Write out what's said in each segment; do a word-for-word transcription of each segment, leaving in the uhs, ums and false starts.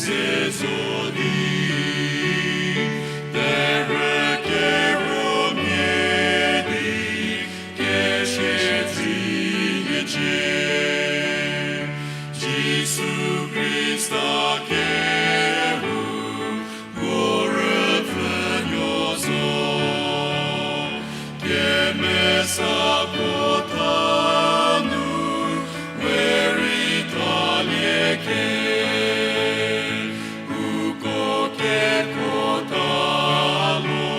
Zezo di, terhü keromia di, kesia tsüniecie. Jisu Khrista kehou, Puo rüpfhünuo zo, kemesa puo tha nu, we rei thalie ke. Uko kekuo tha lo,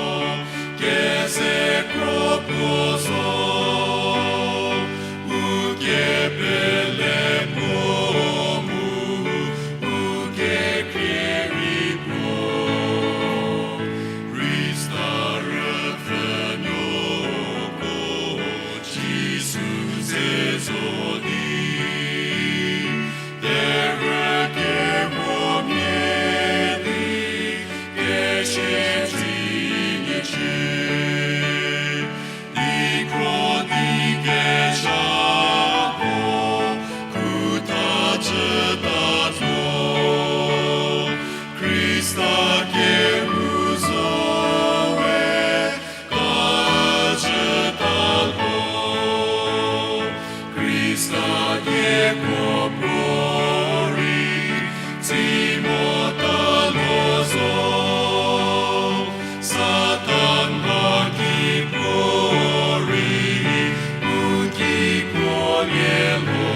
keze kro puo zo. U kepele puo mu, u kekhrie rei puo. Khrista rüpfhünuoko, Jisu zezo di. Terhü kehou mia di, kesia tsüniecie. Di kro di kezhako, kuta chüta zo. Khrista kehou zo we, ka chüta lo. Khrista kekuo puorei, tsimo ta lo zo. Satan mha ki puorei, u ki kuolie lo.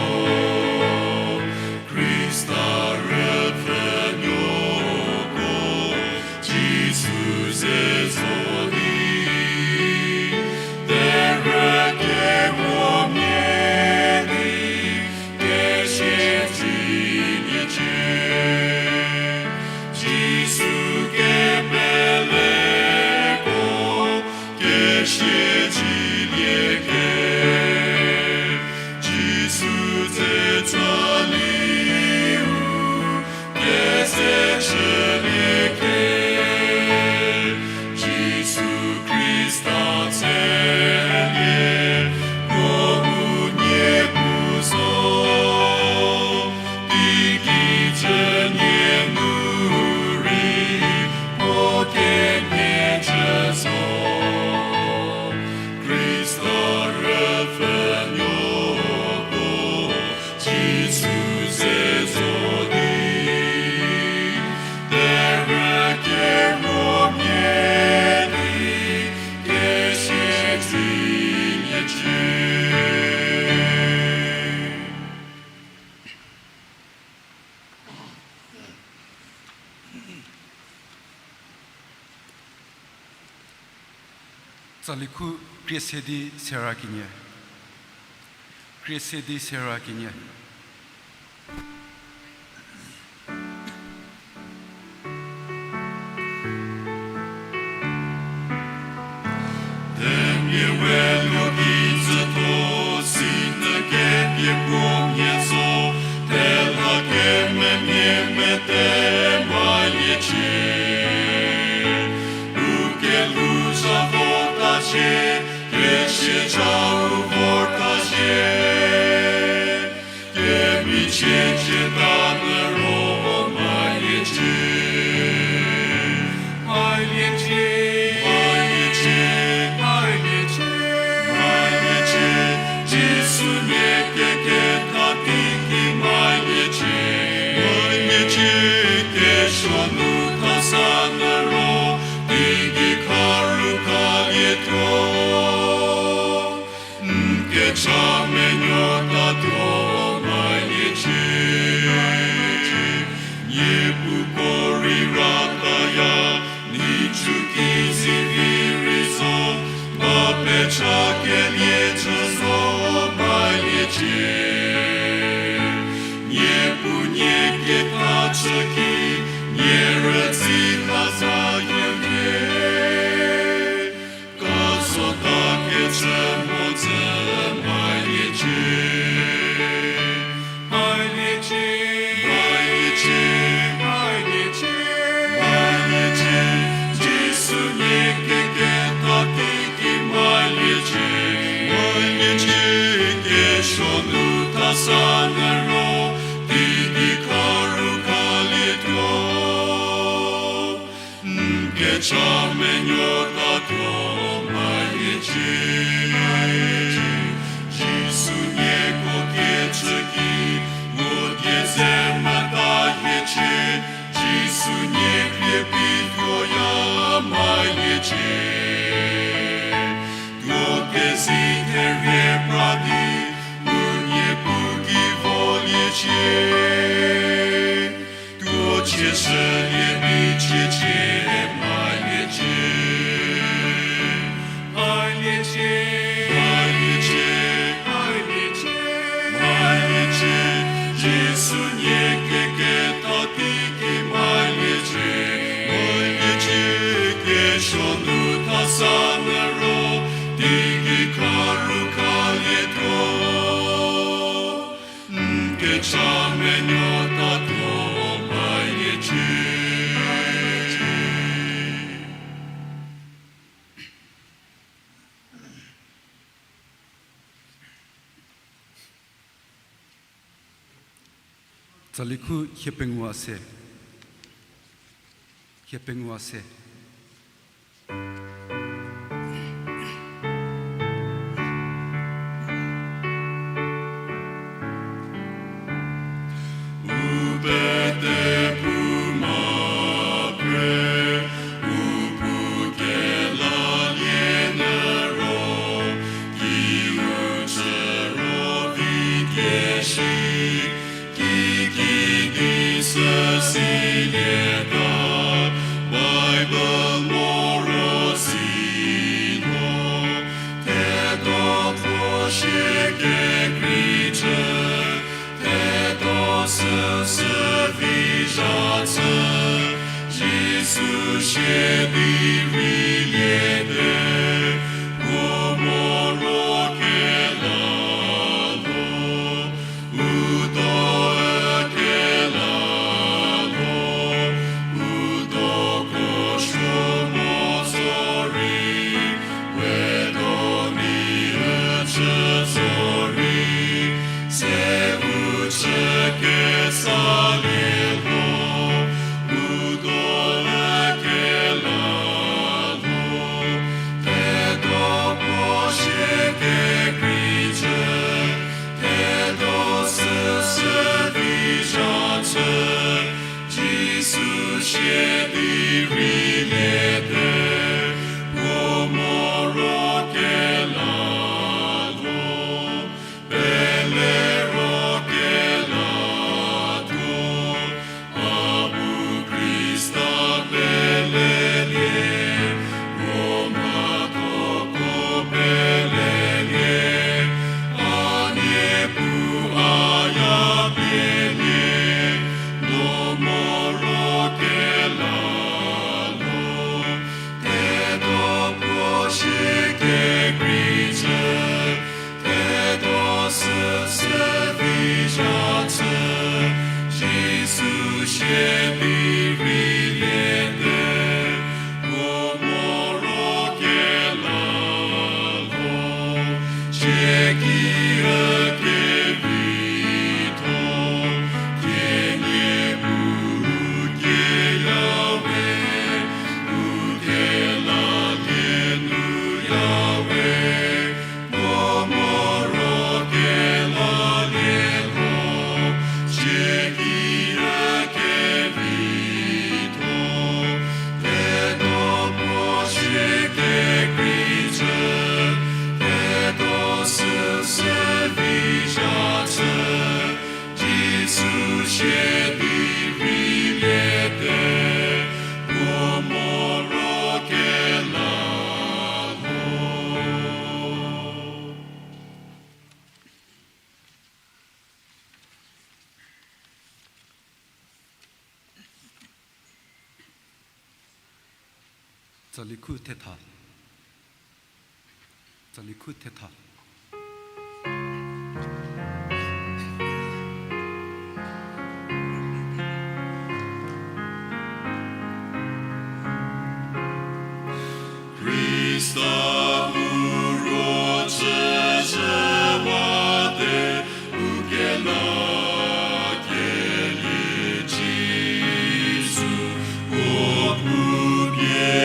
Khrista rüpfhünuoko, Jisu zezo di. Terhü kehou mia di, kesia tsüniecie. Jisu kepeleko, kesia tsülie ke. Jisu tsetsa liu, keze chülie ke. Jisu Khrista tselie, puo unie pu zo. Teigei chünie nu rei, puo kenie chü zo. Khrista rüpfhünuoko, Jisu zezo di. Terhü kehou mia di, kesia tsüniecie. Tsali khu krie se di sera kenie. Krie se di sera kenie. Themia we lo kijütho, sinyü kepie puo mhie zo, thela kememia mete maliecie. U kelhou zha vota zie, kesia zha u vorta zie. Kemichie cie ta nü ro maliecie. Maliecie, maliecie, maliecie, maliecie. Jisu nie keketha teiki maliecie. Maliecie, kesuo nu thasa nü ro, teiki kharu khalietuo. N kecha menuotatuo maliecie. Niepuu puorei rataya, nhicu kizivi rei zo, ba pecha kelie chü zo maliecie. Niepuu nie kekra chü ki, nie rütsi khaza yie. Ka zo ta kecü mo tsü maliecie. Maliecie, maliecie, maliecie, maliecie. Jisu nie keketha teiki maliecie. Maliecie, kesuo nu thasa nü ro, teiki kharu khalietuo. Kecha menuo tatuo maliecie. Jisu nieko kechü ki, mo die ze matahiecie. Jisu nie krie pituoya maliecie. Tuo kezi therie pra di, u Niepuu ki voliecie. Tuo chie shülie bicie chie maliecie. Maliecie, maliecie, maliecie, maliecie. Jisu nie keketha teiki maliecie. Maliecie, kesuo nu thasa nü ro, teiki kharu khalietuo. N kecha menuo tatuo maliecie. Tsali khu hie pengou se. Hie pengou se. U pete pu ma kre, u pu kelalie nü ro, ki u chü ro vi kie shi, kikidi süsilieta, Bible moro si no, thedo puo shie kekreicü, thedo süsü vi zha chü, Jisu shie di rei liete, puo moro kela lo. U do ükela lo, u do kosuo mo zorei, we do ni ücü zorei, se u chü kesalie lo, u do ükela lo, thedo puo shie kekreicü, thedo süsü vi zha chü, Jisu shie di rei liete, puo moro kela lo, pele ro kela tuo, a bu Khrista pelelie, Roma toko pelelie, a Niepuu a ya pielie, no moro kela lo, thedo puo shie kekreicü, thedo süsü vi zha chü, Jisu shie di rei liete, puo moro kela lo, cie ki ükevitho, thie Niepuu kie ya we, u kelalie nu ya we, puo moro kelalie lho, cie ki ükevitho, thedo puo shie kekreicü, thedo süsü vi zha chü, Jisu shie di rei liete, puo moro kela lho. Tsali khu thetha. Tsali khu thetha. Khrista u ruotsüzhüwate, u kelakelie Jisu, puo pupie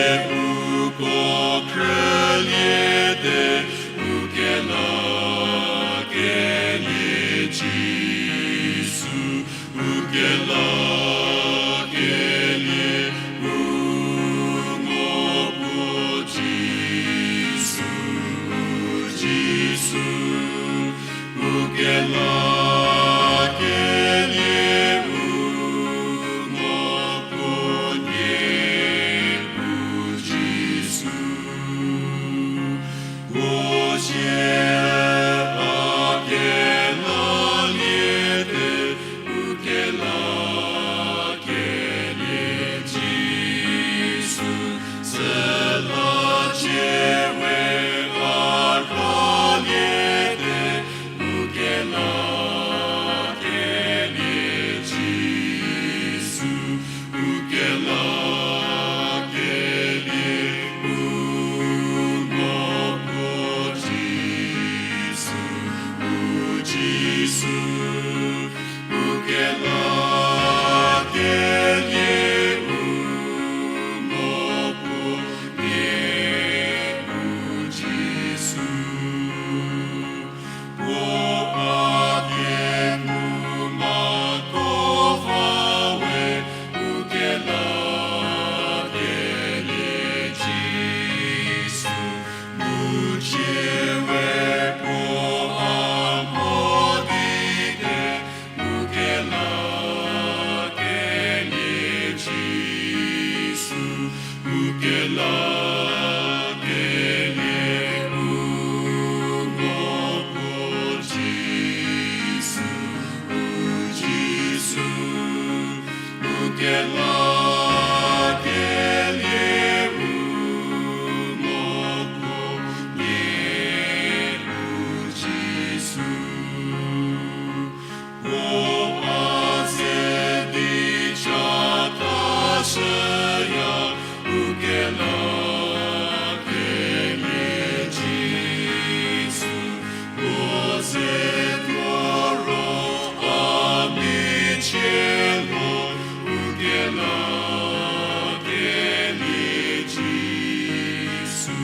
Kelie Jisu,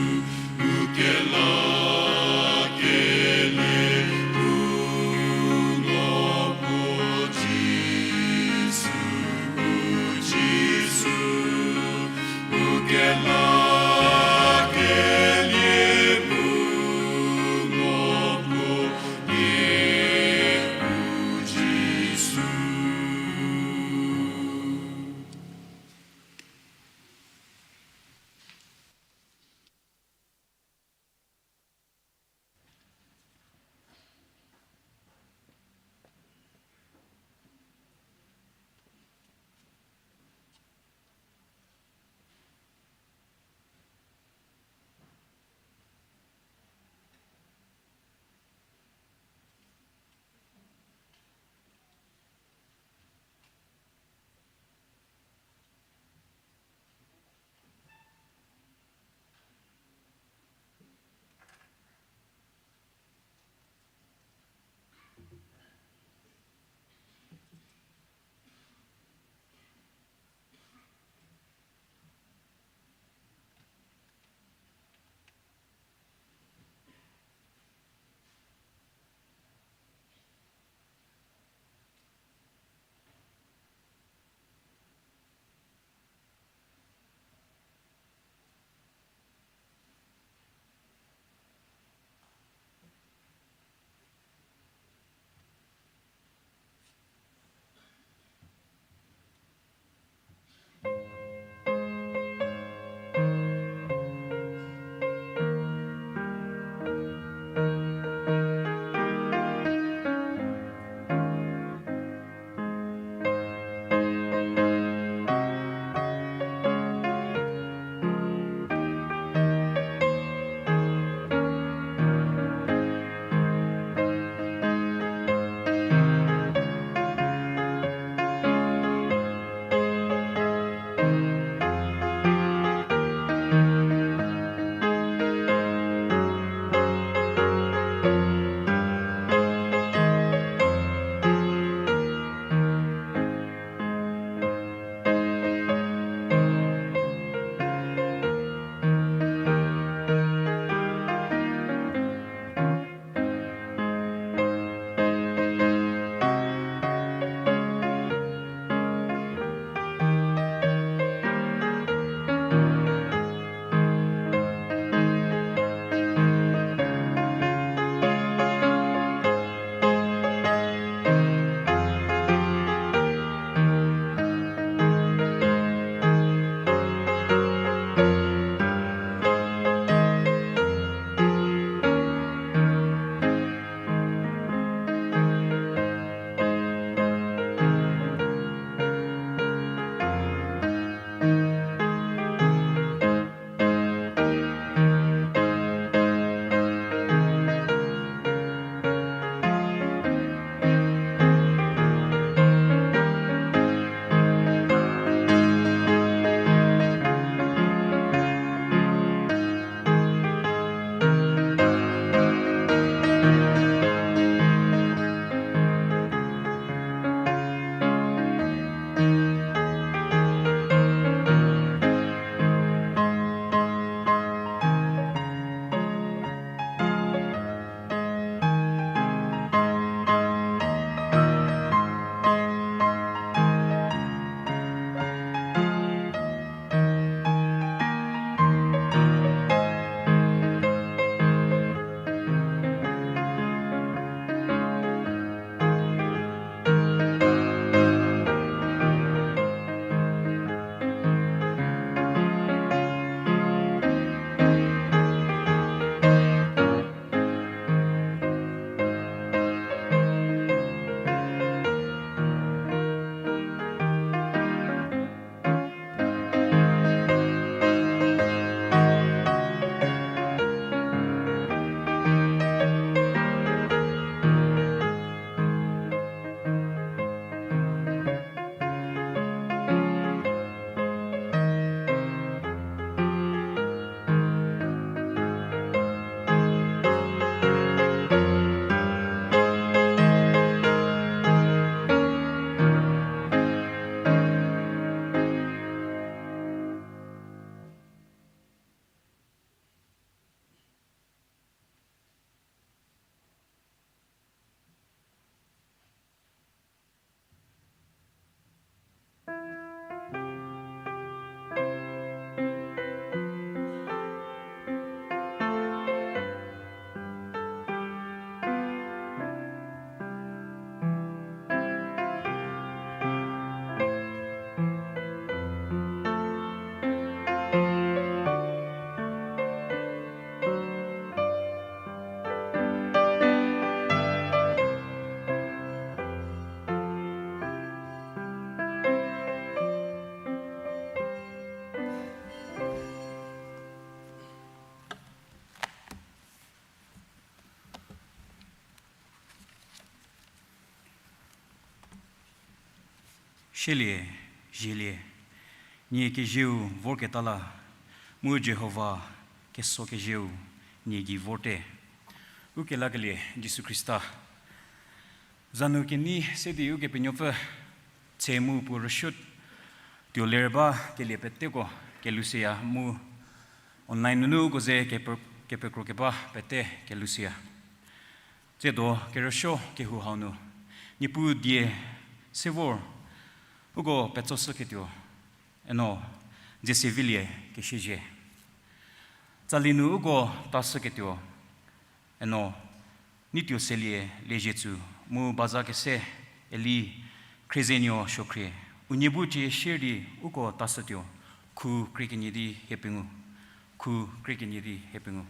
u kelakelie, u ngo puo Jisu, u Jisu, u kelakelie, u ngo puo nie, u Jisu. Chielie, zhielie, nie kezieu vorketa la, mu Jihova keso kezieu nie gei vorte. Ukelakelie Jisu Khrista. Zanu kenei se di Ukepenuopfü tse mu puo rüsuo tuo ler ba kelie peteko kelushüya mu online nunu uko ze kepe-, kepekro keba pete kelushüya. Tsiedo kerüsuo kehou hau nu, Niepuu die se vor uko petsoshüketuo, eno, dzie se vilie keshüzhie. Tsali nu uko tashüketuo, eno, Neituo Selie Liezietsu, mu baza kese Eli Khriezenuo Suokhrie, unie bu cie sier di uko tashütuo, khu krie kenie di hie pengou, khu krie kenie di hie pengou.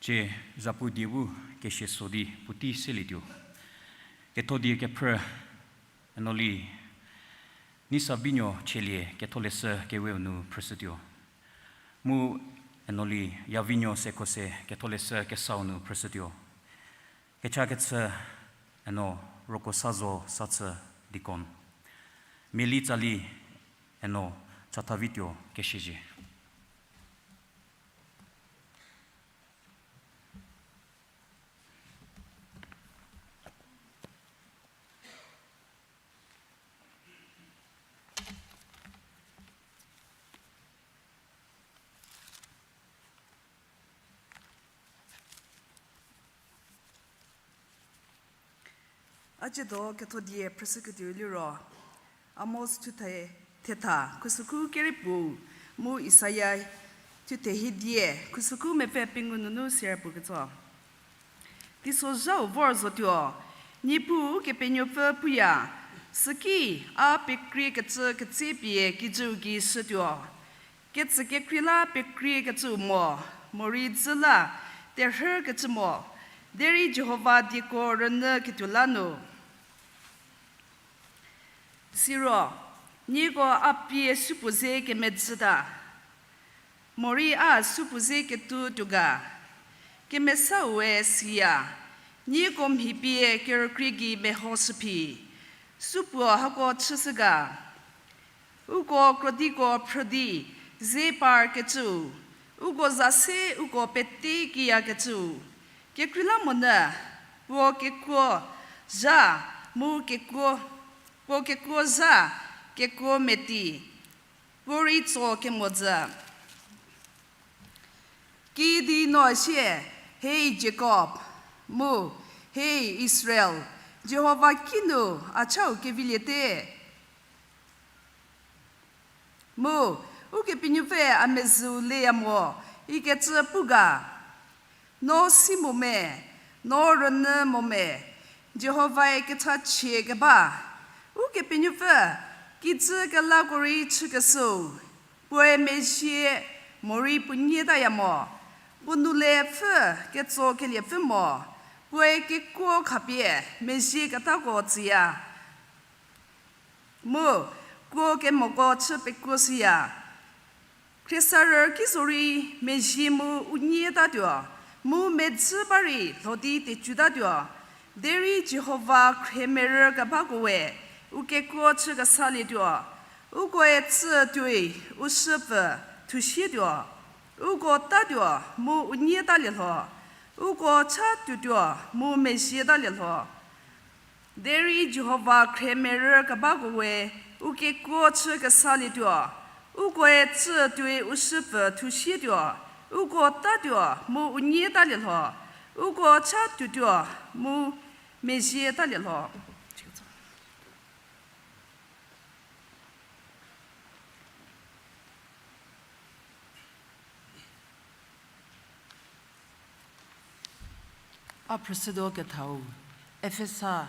Cie zapu die bu kesie so di puotei selietuo. Ketho die kephrü, eno li, Nisa Binuo Chielie Ketholeshü Keweu nu phrüshütuo. Mu eno li, Yavinuo Sekhose Ketholeshü Kesau nu phrüshütuo. Kechakechü, eno Rokosazo Sachü deacon. Miali tsali, eno Chathavituo Keshüzhie. A ciedo ketho die phrüshüketuo liro, Amos thuthe thetha, khusükhu keripuo, mu Isaia thuthe hiedie, khusükhu mepfü pengou nunu sierpuo ketso. Teisozhau vor zotuo, Niepuu Kepenuopfü puya, süki a pekriekecü ketsepie kijüu gei shütuo. Ketsü kekrei la pekriekecüu mo, morei dzü la terhükecü mo, derei Jihova dieko rünyüketuo la nu. Siro, nieko a pie supuo ze kemedzüta, morei a supuo ze ketuo tuo ga, kemesau we siya, nieko mhi pie kerükrie gei mehoshü phi, supuo hako chüshü ga. Uko krodiko phrü di ze parkecüu, uko za se uko pete kiyakecüu, kekreilamonyü, puo kekuo zha, mu kekuo, puo kekuo zha, kekuo meti, puo rei tso kemo jü. Kidi no sie, Hei Jakob, mu, Hei Israel, Jihova kinu a chau keviliete. Mu, Ukepenuopfü a mezhüu leya mo, ikecü pu ga. No si mo me, no rünyü mo me, Jihovae kechachie keba. Ukepenuopfü, kijü kelako rei chükeshüu, puoe mezhie morei puo nyietaya mo, puo noulepfü ketsokeliepfü mo, puoe kekuo khapie mezhieketako tsüya. Mu, kuo kemoko chü pekuoshüya. Khriesarü ki zorei mezhie mu u nyietatuo, mu medzü ba rei lhou di tecutatuo. Derei Jihova khriemerü kebako we, u kekuo chü kesalietuo. Ukoe tsütuoi u shüpfü thusietuo. Uko tatuo mu u nyietalie lho. Uko cha tuotuo mu mezhietalie lho. Derei Jihova khriemerü kebako we, u kekuo chü kesalietuo. Ukoe tsütuoi u shüpfü thusietuo. Uko tatuo mu u nyietalie lho. Uko cha tuotuo mu mezhietalie lho. A phrüshütuo kethau, Efesa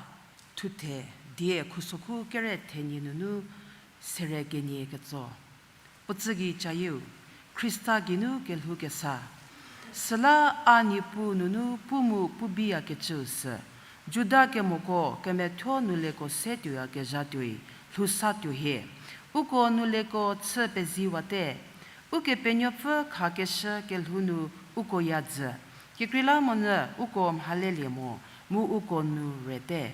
thuthe die khusokhu kere thenie nunu sere kenie ketso. Puo tsü gei cayieu, Khrista geinu kelhou kesa. Süla a Niepuu nunu pu mu pu biyakecüu sü, Juda kemoko kemethuo nuleko se tuoyakezha tuoi lhou sa tuo hie. Uko nuleko chü peziwate. Ukepenuopfü khakeshü kelhou nu uko ya jü. Kekreilamonyü uko mhalelie mo, mu uko nu rete.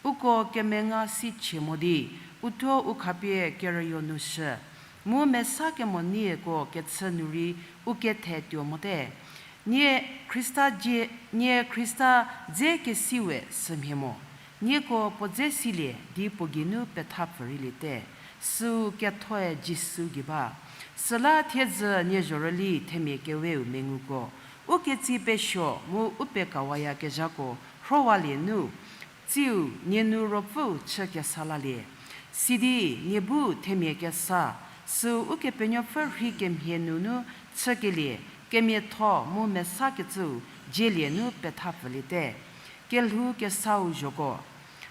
Uko kemenga si chie mo di, uthuo u khapie kerüyo nu shü. Mu mesa kemo nieko kechü nu rei u kethe tuo mote. Nie Khrista dze, nie Khrista dze kesiwe sümhie mo. Nieko puo dze silie di puo geinu pethapfü rei liete. Süu kethoe Jisu gei ba. Süla thiedzü nie zhorüli themia keweu menguko, u ketsi pesuo mu u pekawayakezhako rhowalie nu, tsiu nie nu Ruopfüu chü kesa lalie. Sidi nie bu themia kesa, süu Ukepenuopfü rhei kemhie nunu chükelie, kemiatho mu mesakecüu dzielie nu pethapfüliete. Kelhou kesau zhoko.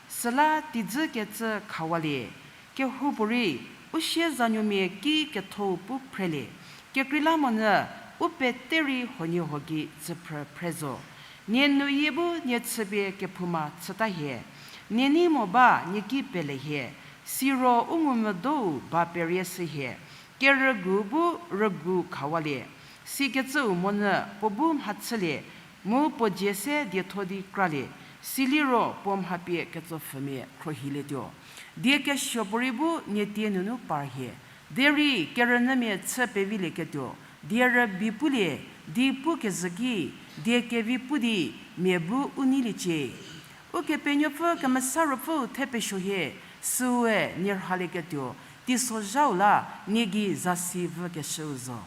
Süla teidzü kecü khawalie, kehoupuorei u siezanuomia ki kethou pu phrelie. Kekreilamonyü U pete rei huoniehuo gei tsüphrü phre zo. Nie nuyie bu nie chüpie kephouma chüta hie. Nie nei mo ba nie ki pele hie. Siro u ngumvüdou ba perie shü hie. Kerügu bu rügu khawalie. Sikecüu monyü puo bu mhachülie, mu puo dzie se dietho di kralie, siliro puo mha pie ketsopfhümia khruohilietuo. Die kesuo puorei bu nie tie nunu par hie. Derei kerünyümia chü pevilieketuo, die rübei pulie, di pukezhü ki, die kevi pu di mia bu u neiliecie. Ukepenuopfü Kemesa Ruopfüu thepesuo hie, süue nie rhalieketuo, teisozhau la nie gei zasi vükeshüu zo.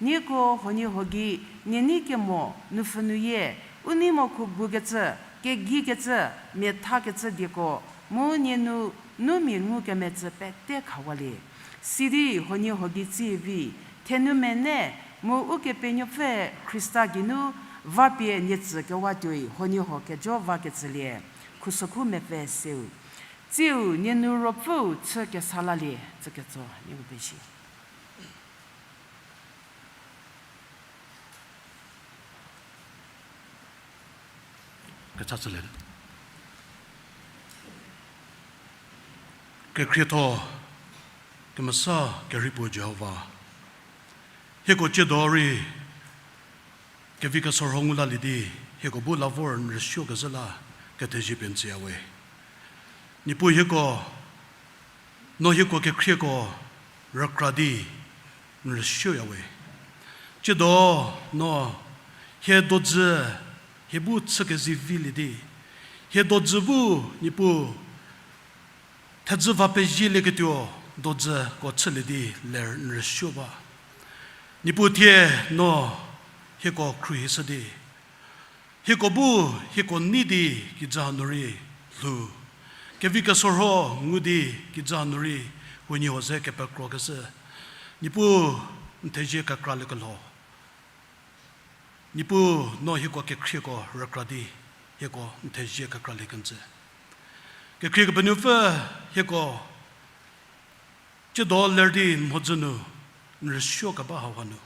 Nieko huoniehuo gei nie nei kemo nupfhü nuyie, u nei mo khu gukecü, kegikecü, miathakecü dieko, mu nie nu, nu mia ngukemetsü pete khawalie. Sidi huoniehuo gei tsivi, thenumene, mu Ukepenuopfü Khrista geinu vapie nie tsükewatuoi huoniehuo kejo vakecülie, khusokhu mepfü seu. Tsiu nie nu Ruopfüu chü kesa lalie, tsüketso nie pezie. Kecha chülie. Kekhrietho kemesa kerhei puo Jihova, hieko tsiedo rei kevi kesorho ngu lalie di, hieko bu la vor n rüsuokezhü la kethezie pie n tsüyawe. Niepuu hieko, no hieko kekhrieko rükra di n rüsuoyawe. Tsiedo no hie dodzü hie bu chükezivilie di, hie dodzü bu Niepuu thedzü va pezielieketuo dodzüko chülie di ler n rüsuo ba. Niepuu thie no hieko khruohishü di, hieko bu hieko nei di kijü hanu rei lhou, kevi kesorho ngu di kijü hanu rei huoniehuo ze kepekrokeshü, Niepuu n thezie kekraliekelho. Niepuu no hieko kekhrieko rükra di hieko n thezie kekralie kenjü. Kekhrie Kepenuopfü hieko tsiedo ler di n mhodzü nu n rüsuokeba hauha nu,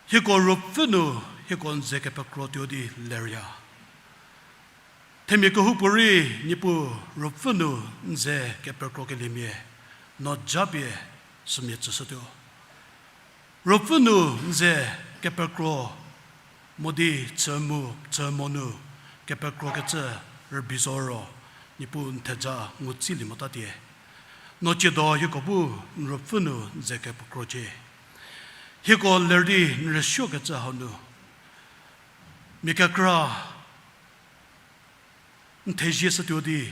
hieko ruopfü nu hieko n ze kepekro tuo di lerya. Themia kehoupuorei Niepuu ruopfü nu n ze kepekrokeliemia no japie sümia tsüshütuo. Ruopfü nu n ze kepekro mo di chü mu, chü mo nu kepekrokecü rübei zo ro, Niepuu n theja ngutsilie motatie. No tsiedo hieko bu n ruopfü nu n ze kepekrocie. Hieko ler di n rüsuokecü hau nu mia kekra n thezie shütuo di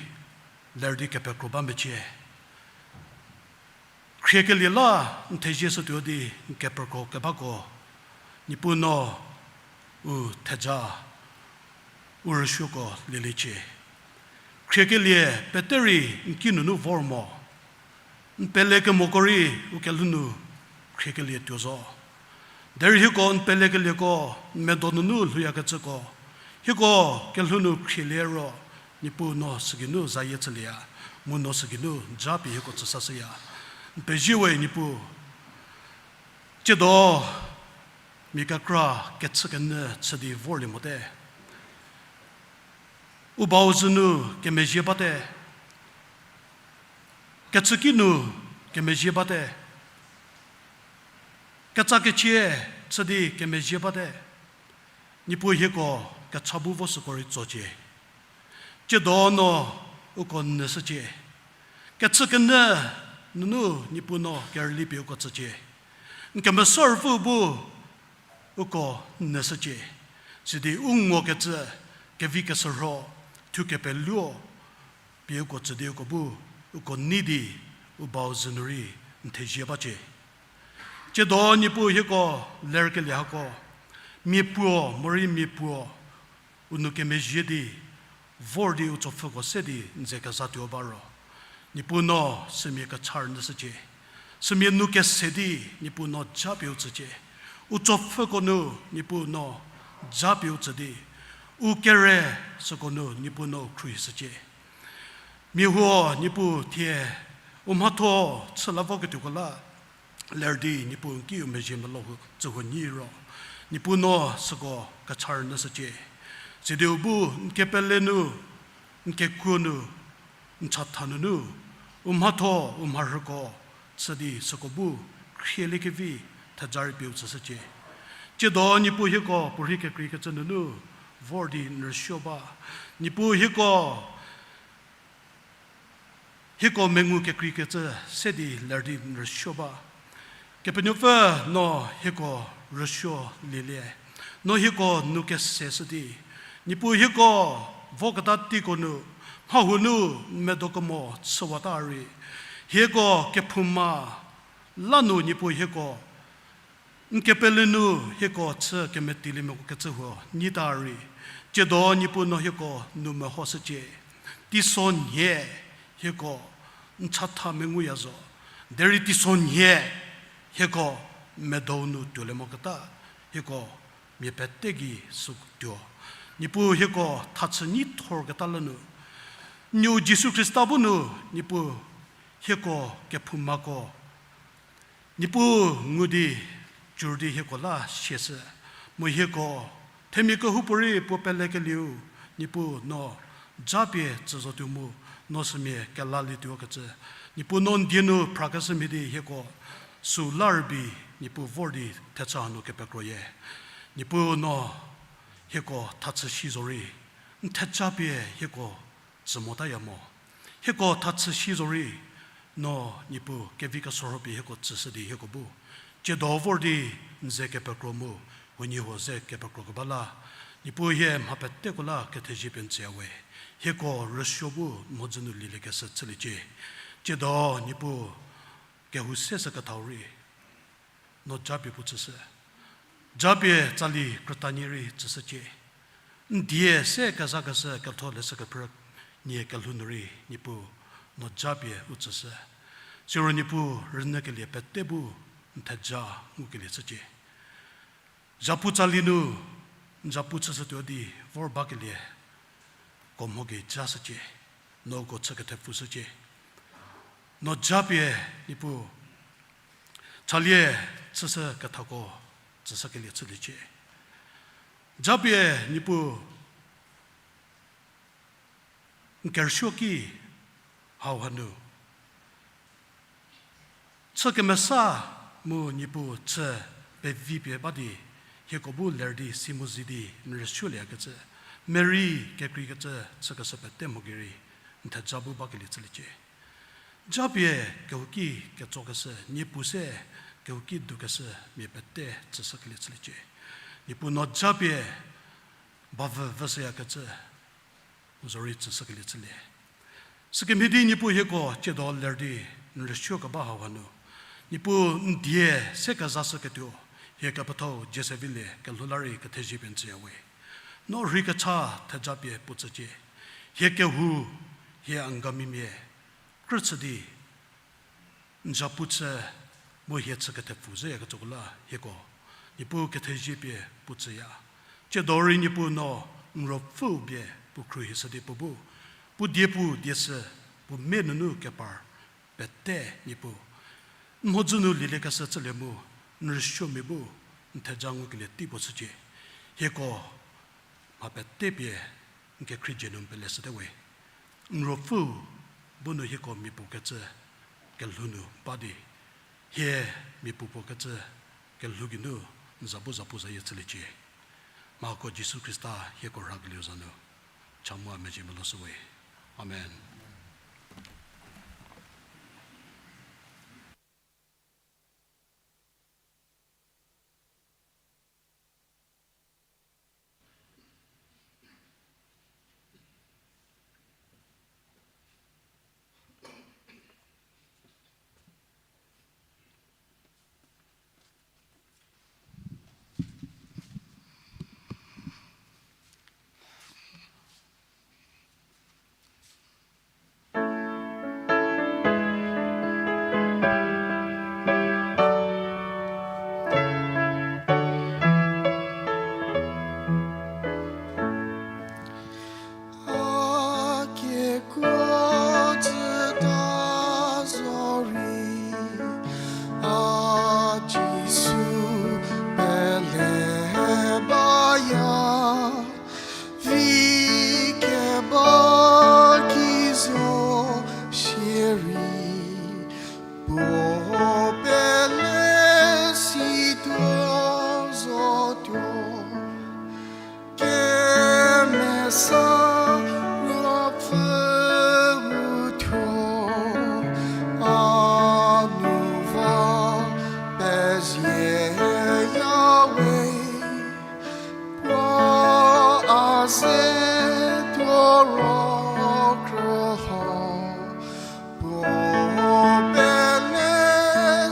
ler di kepekro ba mecie. Khriekelie la n thezie shütuo di n kepekro kebako, Niepuu no u theja, u rüsuoko lieliecie. Khriekelie pete rei n kinunu vor mo. N pelekemoko rei u kelhou nu khriekelie tuo zo. Derei hieko n pelekelieko n medo nunu lhouyakecüko, hieko kelhou nu khrielie ro, Niepuu no sügeinu zayie chülieya, mu no sügeinu japie hieko tsüsashüya. N pezie we Niepuu, tsiedo mia kekra kechükenyü chü di vorlie mote. U bau zü nu kemezhie bate. Kechüki nu kemezhie bate. Ketsaketie chü di kemezhie bate. Niepuu hieko kecha bu vo süko rei tsocie. Tsiedo no uko nyüshücie. Kechükenyü nunu Niepuu no kerüli pie uko tsücie. N Kemesa Ruopfü bu uko nyüshücie. Sidi u ngokecü kevi kesürho, thukepeluo pie uko tsü di uko bu, uko nei di, u bau zü nu rei n thezie bacie. Tsiedo Niepuu hieko lerkelie hako, mia puo morei mia puo u nou kemezhie di, vor di u tsopfhüko se di n ze kezatuo ba ro, Niepuu no sümia kecha rünyüshücie. Sümia nou kese di Niepuu no japie u tsücie. U tsopfhüko nu Niepuu no japie u tsü di, u kere süko nu Niepuu no khruohishücie. Mia huo Niepuu thie u mhatho chü la voketuoko la, ler di Niepuu n kiu mezhie melou tsühuo nyi ro, Niepuu no süko kecha rünyüshücie. Sidi u bu n kepele nu, n kekuo nu, n chatha nunu, u mhatho, u mharhüko chü di süko bu khrieliekevi theja rei pie u tsüshücie. Tsiedo Niepuu hieko puorhi kekreikecü nunu vor di n rüsuo ba. Niepuu hieko hieko mengu kekreikecü se di ler di n rüsuo ba. Kepenuopfü, no hieko rüsuo lielie, no hieko nou kese shü di, Niepuu hieko voketa teiko nu, mhahuo nu n medo kemo chüwata rei, hieko kephouma la nu Niepuu hieko n kepele nu hieko chü kemetiliemeko kecü huo nyita rei, tsiedo Niepuu no hieko nou mehoshücie. Teisonhie hieko n chatha menguya zo, derei teisonhie hieko medo nu tuolie moketa hieko mia pete gei sütuo. Niepuu hieko thachü nyi thorketa la nu, Nuou Jisu Khrista bu nu, Niepuu hieko kephoumako Niepuu ngu di, cür di hieko la siashü, mu hieko themia kehoupuorei puo pelekelieu, Niepuu no japie tsü zotuo mu, no sümia kelalietuo kecü, Niepuu no n die nu phrakeshü mhie di hieko süu la rübei, Niepuu vor di thechü hanu kepekroyie. Niepuu no hieko thachü si zorei, n thejapie hieko tsü motaya mo. Hieko thachü si zorei, no Niepuu kevi kesorho pie hieko tsüshü di hieko bu tsiedo vor di n ze kepekro mu, huoniehuo ze kepekro keba la, Niepuu hie mha peteko la kethezie pie n tsüya we. Hieko rüsuo bu n mhodzü nu lieliekeshü chüliecie. Tsiedo Niepuu kehou se sükethau rei no japie puo tsüshü. Japie tsali krütanie rei tsüshücie. N die se kezakeshü ketholeshü kephrü nie kelhou nu rei Niepuu no japie u tsüshü. Siro Niepuu rünyükelie pete bu n theja ngukelie chücie. Zhapu tsali nu n zhapu chüshütuo di vor bakelie ko mho gei jashücie, no uko chü kethepfushücie. No japie Niepuu chalie chüshü kethako tsüshükelie chüliecie. Japie Niepuu n kerüsuoki hau hanu chü kemesa mu Niepuu chü pevi pie ba di, hieko bu ler di si mu zi di n rüsuolieyakecü, merei kekreikecü chükeshü pete mho gei rei n theja bu bakelie chüliecie. Japie kehouki ketsokeshü, Niepuu se kehouki dukeshü mia pete tsüshükelie chüliecie. Niepuu no japie bavü vüshüyakecü zorei tsüshükelie chülie. Sükemhie di Niepuu hieko tsiedo ler di n rüsuo keba hau hanu, Niepuu n die se kezashüketuo hie kepethau Jesevile kelhou la rei kethezie pie n tsüya we. No rhei kecha theja pie puo tsücie. Hie kehou, hie Angamimia krü chü di n zhapu chü mu hie chü kethepfu zhüyakecüko la hieko Niepuu kethezie pie puo tsüya. Tsiedo rei Niepuu no n ruopfüu pie puo khruohishü di puo bu, puo die puo die sü, puo me nunu kepar pete Niepuu n mhodzü nu lieliekeshü chülie mu, n rüsuomia bu n theja ngukelie tei puo chücie. Hieko mha pete pie n kekhrie dzie nu n peleshüte we. N ruopfüu bu nu hieko mia puo kecü kelhou nu ba di, hie mia puo puo kecü kelhou geinu n za bu zapuzayie chüliecie. Mhako Jisu Khrista hieko rhakelieu za nu cha mu a mezhie meloshü we. Amen. tuo. Kemesa Ruopfü u thuo, a nu va pezie yawe. Puo a ze tuo ro krüho, puo pele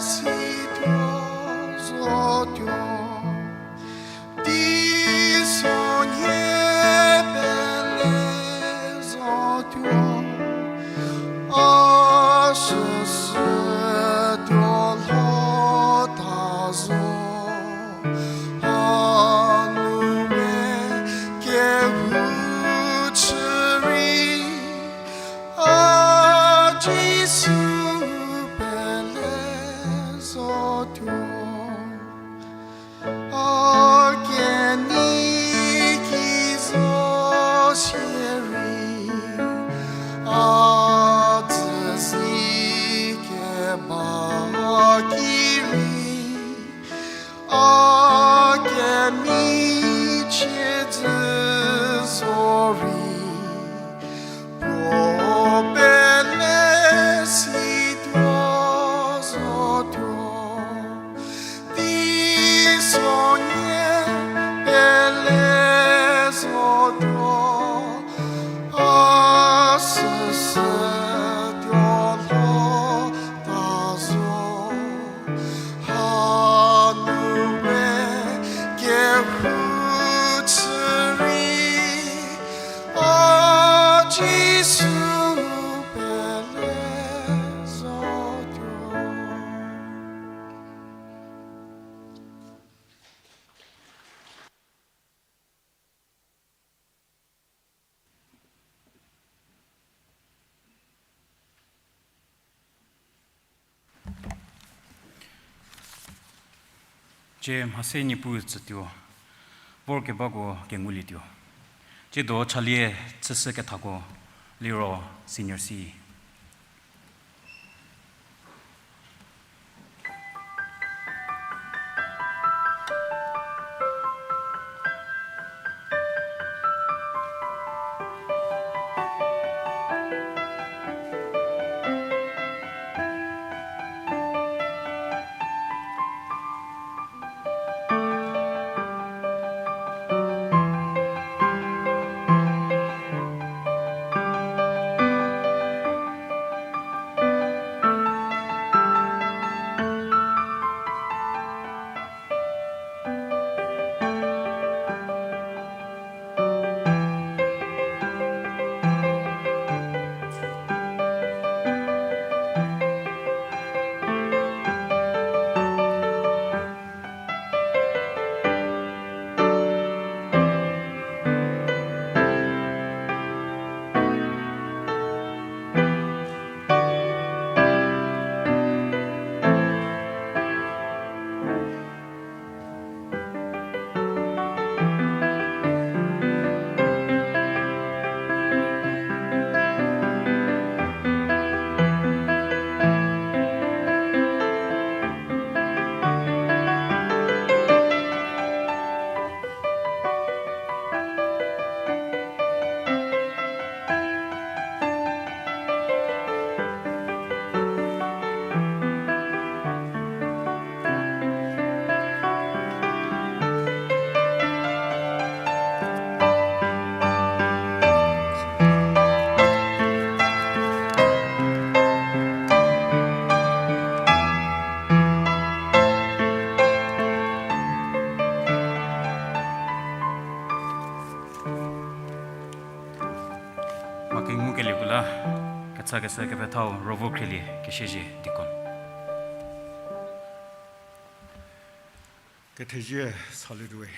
si tuo zotuo. Teisonhie pele zotuo, a süsü tuo lho ta zo. A nu we kehou chü rei, a Jisu pele zotuo. A kenei ki zo sierei, a tsüsi keba ki rei, a kemichie dzü zo rei, puo pele si tuo zotuo. Teisonhie pele zotuo, a süsü tuo lho ta zo. A nu we kehou chü rei, a Jisu pele zotuo. Cie mhase Niepuu tsütuo, vorkebako kengulietuo. Tsiedo chalie chüshü kethako liro senior C. Mha kengukelieko la, kechakeshü kepethau Rovo Khrielie, Kesiezie deacon. Kethezie salietuowe.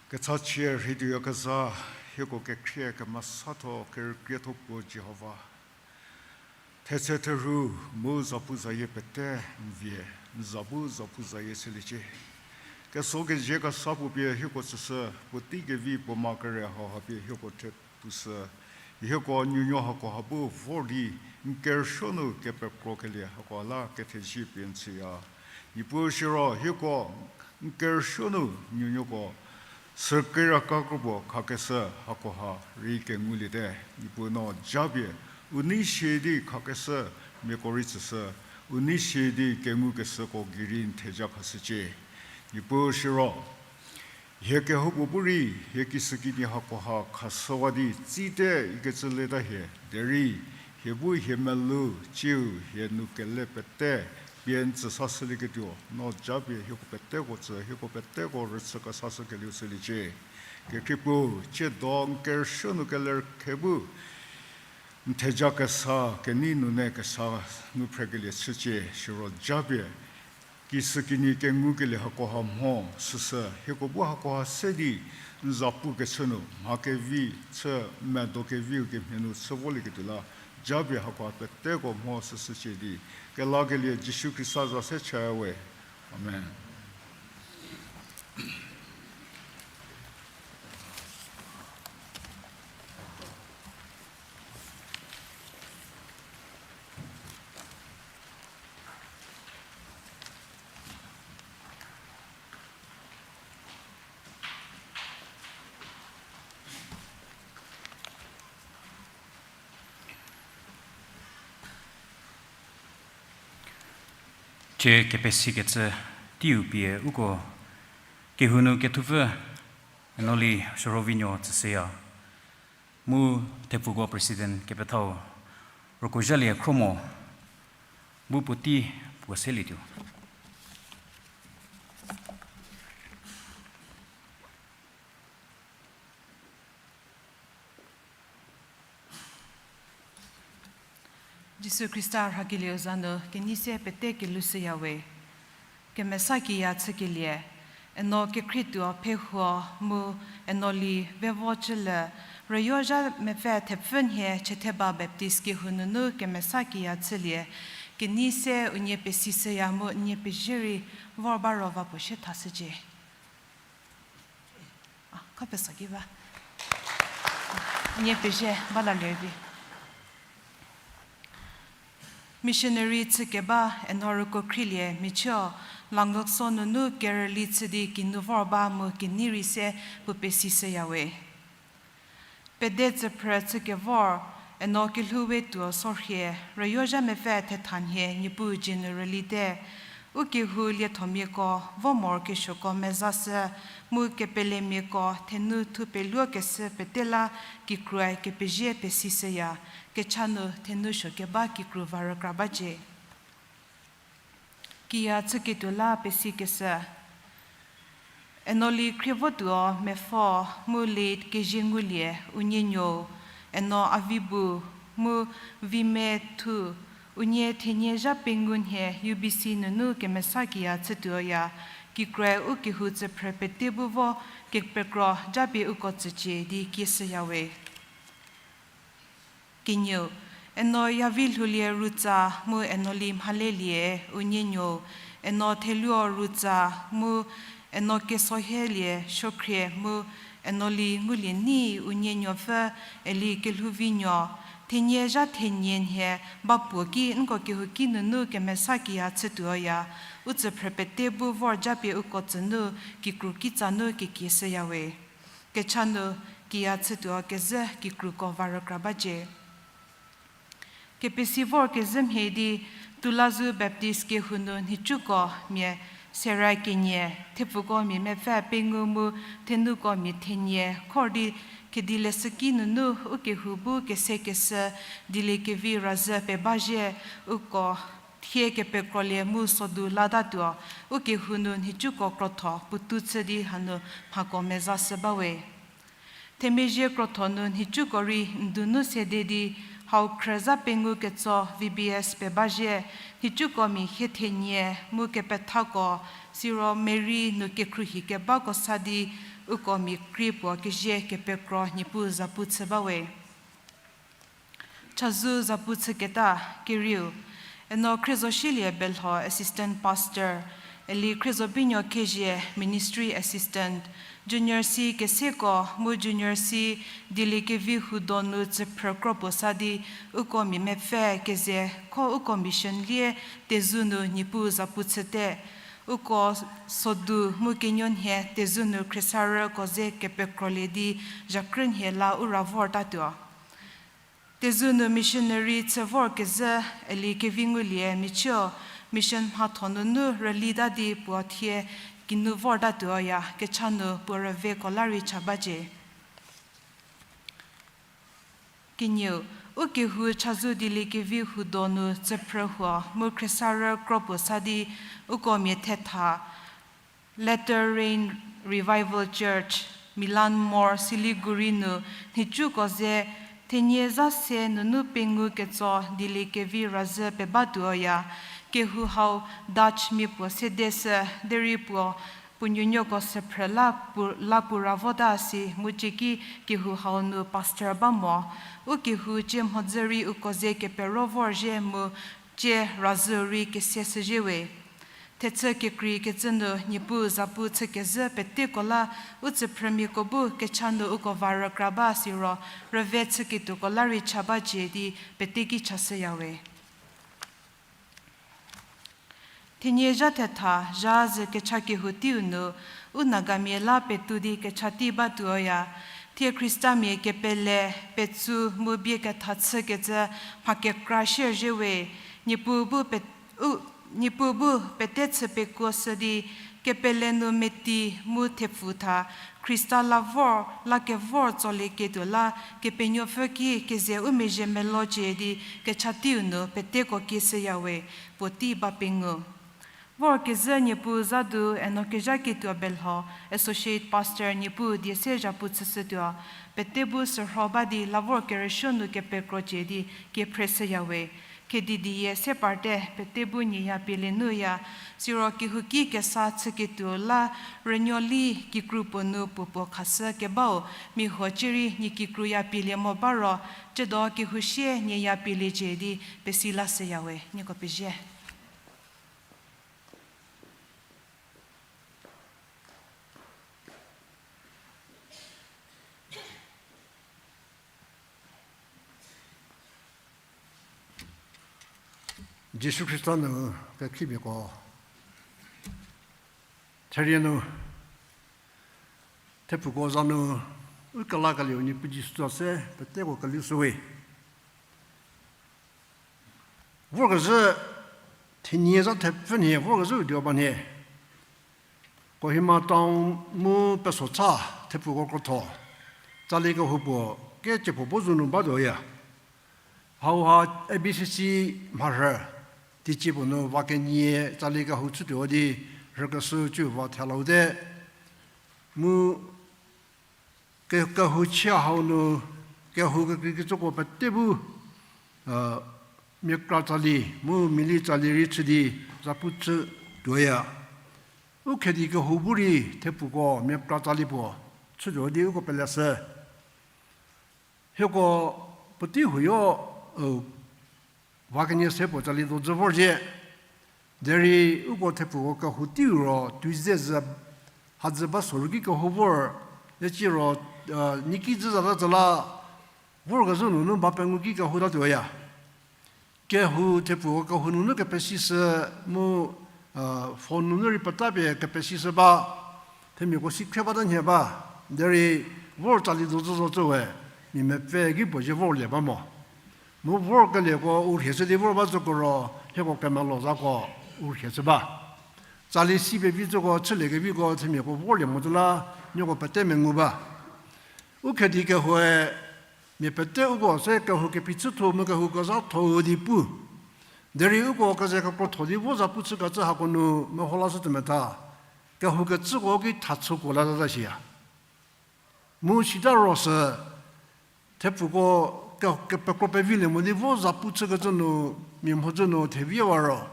Kechachie rhei tuoyakezha, hieko kekhrie kemesatho kerükrietho puo Jihova. Thetse therhu mu zapuzayie pete n vie, n za bu zapuzayie chüliecie. Keso kezie kesa puo pie hieko tsüshü, puotei kevi puo ma kere hauha pie hieko the pushü. Hieko nuonuo hakoha bu vor di n kerüsuo nu kepekrokelie hakoha la kethezie pie n tsüya. Niepuu siro hieko N kerüsuo nu nuonuoko sükiraka kropuo khakeshü hakoha rei kenguliete. Niepuu no japie u nei sie di khakeshü miako rei tsüshü, u nei sie di kengukeshüko gei rei n theja khashücie. Niepuu siro hie kehoupuo bu rei hie kisükinyi hakoha khashüwa di tsite ikecü leta hie derei hie bu hie melou ciu hie nu kele pete pie n tsü sashülieketuo no japie hieko peteko tsü hieko peteko rüchü kesashükelieu shüliecie. Kekhriepuu, tsiedo n kerüsuo nu kelerkhe bu n theja kesa kenei nunu kesa nu phrekelie chücie. Siro japie kisükinyi kengukelie hakoha mho süsü hieko bu hakoha se di n zapukechü nu mha kevi chü medo keviu kemhie nu chü volieketuo la japie hakoha peteko mho süsücie di kelakelie Jisu Khrista za se chaya we. Amen. Thie kepesikecü teiu pie uko kehou nu kethupfü Enoli Shürovinuo tsüshüya. Mu thepfuko President kepethau Rükozalie Khromo bu puotei puo selietuo. Jisu Khrista rhakelieu za nu kenei se pete kelushüya we. Kemesa kiya chükelie, Eno Kekhrietuo Phehuo mu Enoli Vevo Cüle, rüyozha mepfü thepfü nhie Chetheba Baptist kehou nunu kemesa kiya chülie, kenei se unie pesishüya mu unie pezie rei vor ba ro va puo sie thashücie. A, kha pesa ki ba. Unie pezie ba la lerbi. Missionary chükeba Eno Rükoukhrielie Michio, Langlokso nunu kerüli chü di kinu vor ba mu kenei rei se puo pesishüya we. Pede tsüphrü chükevor, Eno Kelhouwe Tuo Sorhie, rüyozha mepfü thetha nhie Niepuu dzie nu rülite. U kehou liethomiako, vo morokesuoko mezashü, mu kepelemiako thenu thupeluokeshü pete la kikruoe kepezie pesishüya, kecha nu thenu suo keba kikru va rükra bacie. Kiya chüketuo la pesikeshü. Enoli Khrievotuo Mepfo mu late Kezie Ngulie unie nuou, Eno Avibu mu Vime Thu, unie thenie zha pengou nhie U B C nunu kemesa kiya chütuoya, kikruoe u kehou tsüphrü pete bu vo kepekro japie uko tsücie di kieshüya we. Kenieu, Eno Yavilhoulie Rutsa mu Enoli Mhalelie unie nuou, Eno Theluo Rutsa mu Eno Kesohielie Suokhrie mu Enoli Ngulie Nei unie nuopfü Eli Kelhouvinuo, thenie zha thenie nhie ba puo ki nko kehouki nunu kemesa kiya chütuoya, u tsüphrü pete bu vor japie uko tsü nu kikru kitsa nu kekieshüya we. Kecha nu kiya chütuo kezhü kikruko va rükra bacie. Kepesi vor kezhü mhie di Tulazu Baptist kehou nu nhicuko mia sera kenie, thepfuko mia mepfü pengou mu thenuko mia thenie khor di Kedileshüki nunu u kehou bu kesekeshü Dieliekevi Razhü pebazhie uko thie kepekrolie mu sodu latatuo, u kehou nu nhicuko krotho puotou chü di hanu mhako mezashü bawe. Themezhie krotho nu nhicuko rei n dunu sede di hau khrü zha pengou ketso V B S pebazhie, nhicuko mia hie thenie mu kepethako, siro Mary nu kekhruohi kebako sa di uko mia krie puo kezie kepekro Niepuu zapu chü bawe. Chazou zapu chüketa kerieu, Eno Khriezoshilie Belho Assistant Pastor, Eli Khriezobinuo Khezhie Ministry Assistant, Junior C keseko mu Junior C Dieliekevi Hudonu tsüphrü kro puo sa di uko mia mepfü keze kho uko mission lie Tezu nu Niepuu zapu chüte. uko sodu mu kenuonhie Tezu nu khriesarüko ze kepekrolie di zhakrünhie la u ra vortatuo. Tezu nu missionary chü vorkezhü Eli Kevingulie michüu mission mhatho nunu rülita di puo thie kinu vortatuoya, kecha nu puo rüveko la rei cha bacie. Kenieu, u kehou chazou Dieliekevi huo donu tsüphrü huo mu khriesarü kro puo sa di uko mia thetha Latter Rain Revival Church, Milan Mor, Siliguri nu nhicuko ze thenie zha se nunu pengou ketso Dieliekevi razhü pebatuoya. Kehou hau Dutch mia puo sede sü, derei puo puo nuonuoko süphrü la pu, la pu ra vota si mu cieki kehou hau nu pastor ba mo. U kehou cie mhodzü rei uko ze kepero vorzhie mu cie razhü rei kese shüzhie we. Thechü kekreikecü nu Niepuu zapu chükezhü peteko la u tsüphrümiako bu kecha nu uko va rükra ba siro rüve chüketuoko la rei cha bacie di peteki chashüya we. Thenie zha thetha zha zhü kecha kehou teiu nu, u Nagamia la petou di kecha tei batuoya. Thie Khristamia kepele, petsu mu bie ketha chükecü mha kekra shierzhie we. Niepuu bu pet-, u, Niepuu bu pete chü pekuoshü di, kepele nu meti mu thepfu tha, Khrista la vor, la kevor tsolieketuo la, Kepenuopfü ki keze u mezhie melocie di kecha teiu nu peteko kieshüya we, puotei ba pengou. Vorkezhü Niepuu zha du eno kezhaketuo belho, Associate Pastor Niepuu die se zhapu chüshütuo, pete bu sürho ba di la vor kerüsuo nu kepekrocie di kiephre shüya we. Khedi die se parte pete bu nyie ya pielie nuya, siro kehouki kesa chüketuo la rünuoli kikru puo nu puo puo khashü kebau, mia huo cierei nie kikru ya pielie mo ba ro, ciedo kehou sie nyie ya pieliecie di pesi la shüya we, nieko pezie. Jisu Khrista nu kekhriemiako, therie nu, thepfuko za nu, u kelakelieu Niepuu Jisu za se peteko kelishüwe. Vorkezhü thenie zha thepfü nhie, vorkezhü u dio ba nhie. Kohima town mu Pesotsa thepfuko krotho, tsali kehou puo keciepuo bo zunu batuoya. Hauha A B C C mharhü, teicie puo nu va kenie tsali kehou chütuo di rhükeshü cü va thelaute. Mu ke-, kehou chie hau nu, kehou kekreikecüko pete bu, miakra tsali mu mili tsali rei chü di zapu chütuoya. U khedi kehou bu rei thepfuko miakra tsali puo chütuo di uko peleshü. Hieko puotei huoyo, va kenie se puo tsali dozü vorzhie. Derei uko thepfuko kehou teiu ro tuize zü, hadzü ba soru ki kehou vor, eci ro, niki zü zata tsü la, vorkezhü nunu ba pengou ki kehou tatuoya. Kehou thepfuko kehou nunu kepesishü mu, phone nunu rei petapie kepesishü ba, themiako sikhrie bata nhie ba, derei vor tsali dozü zocü we, mia mepfü ki puo zie vorlie ba mo. Mu vorkelieko u rhie chü di vor ba zoko ro, hieko kemelo zako u rhie chü ba. Tsali si pevi zoko chüliekeviko themiako vorlie mo zü la, nieko pete mengu ba. U khedi kehoue, mia pete uko se kehou kephichütho mu kehou kezhatho di pu. Derei uko keze kekrotho di vo zapu chükecü hako nu meho lashü tuometha, kehou kecüko ki thachüko la zata shiya. Mu sita ro sü, thepfuko ke-, kepekro pevilie mo di vo zapu chükecü nu, mia mhodzü nu thevie wa ro,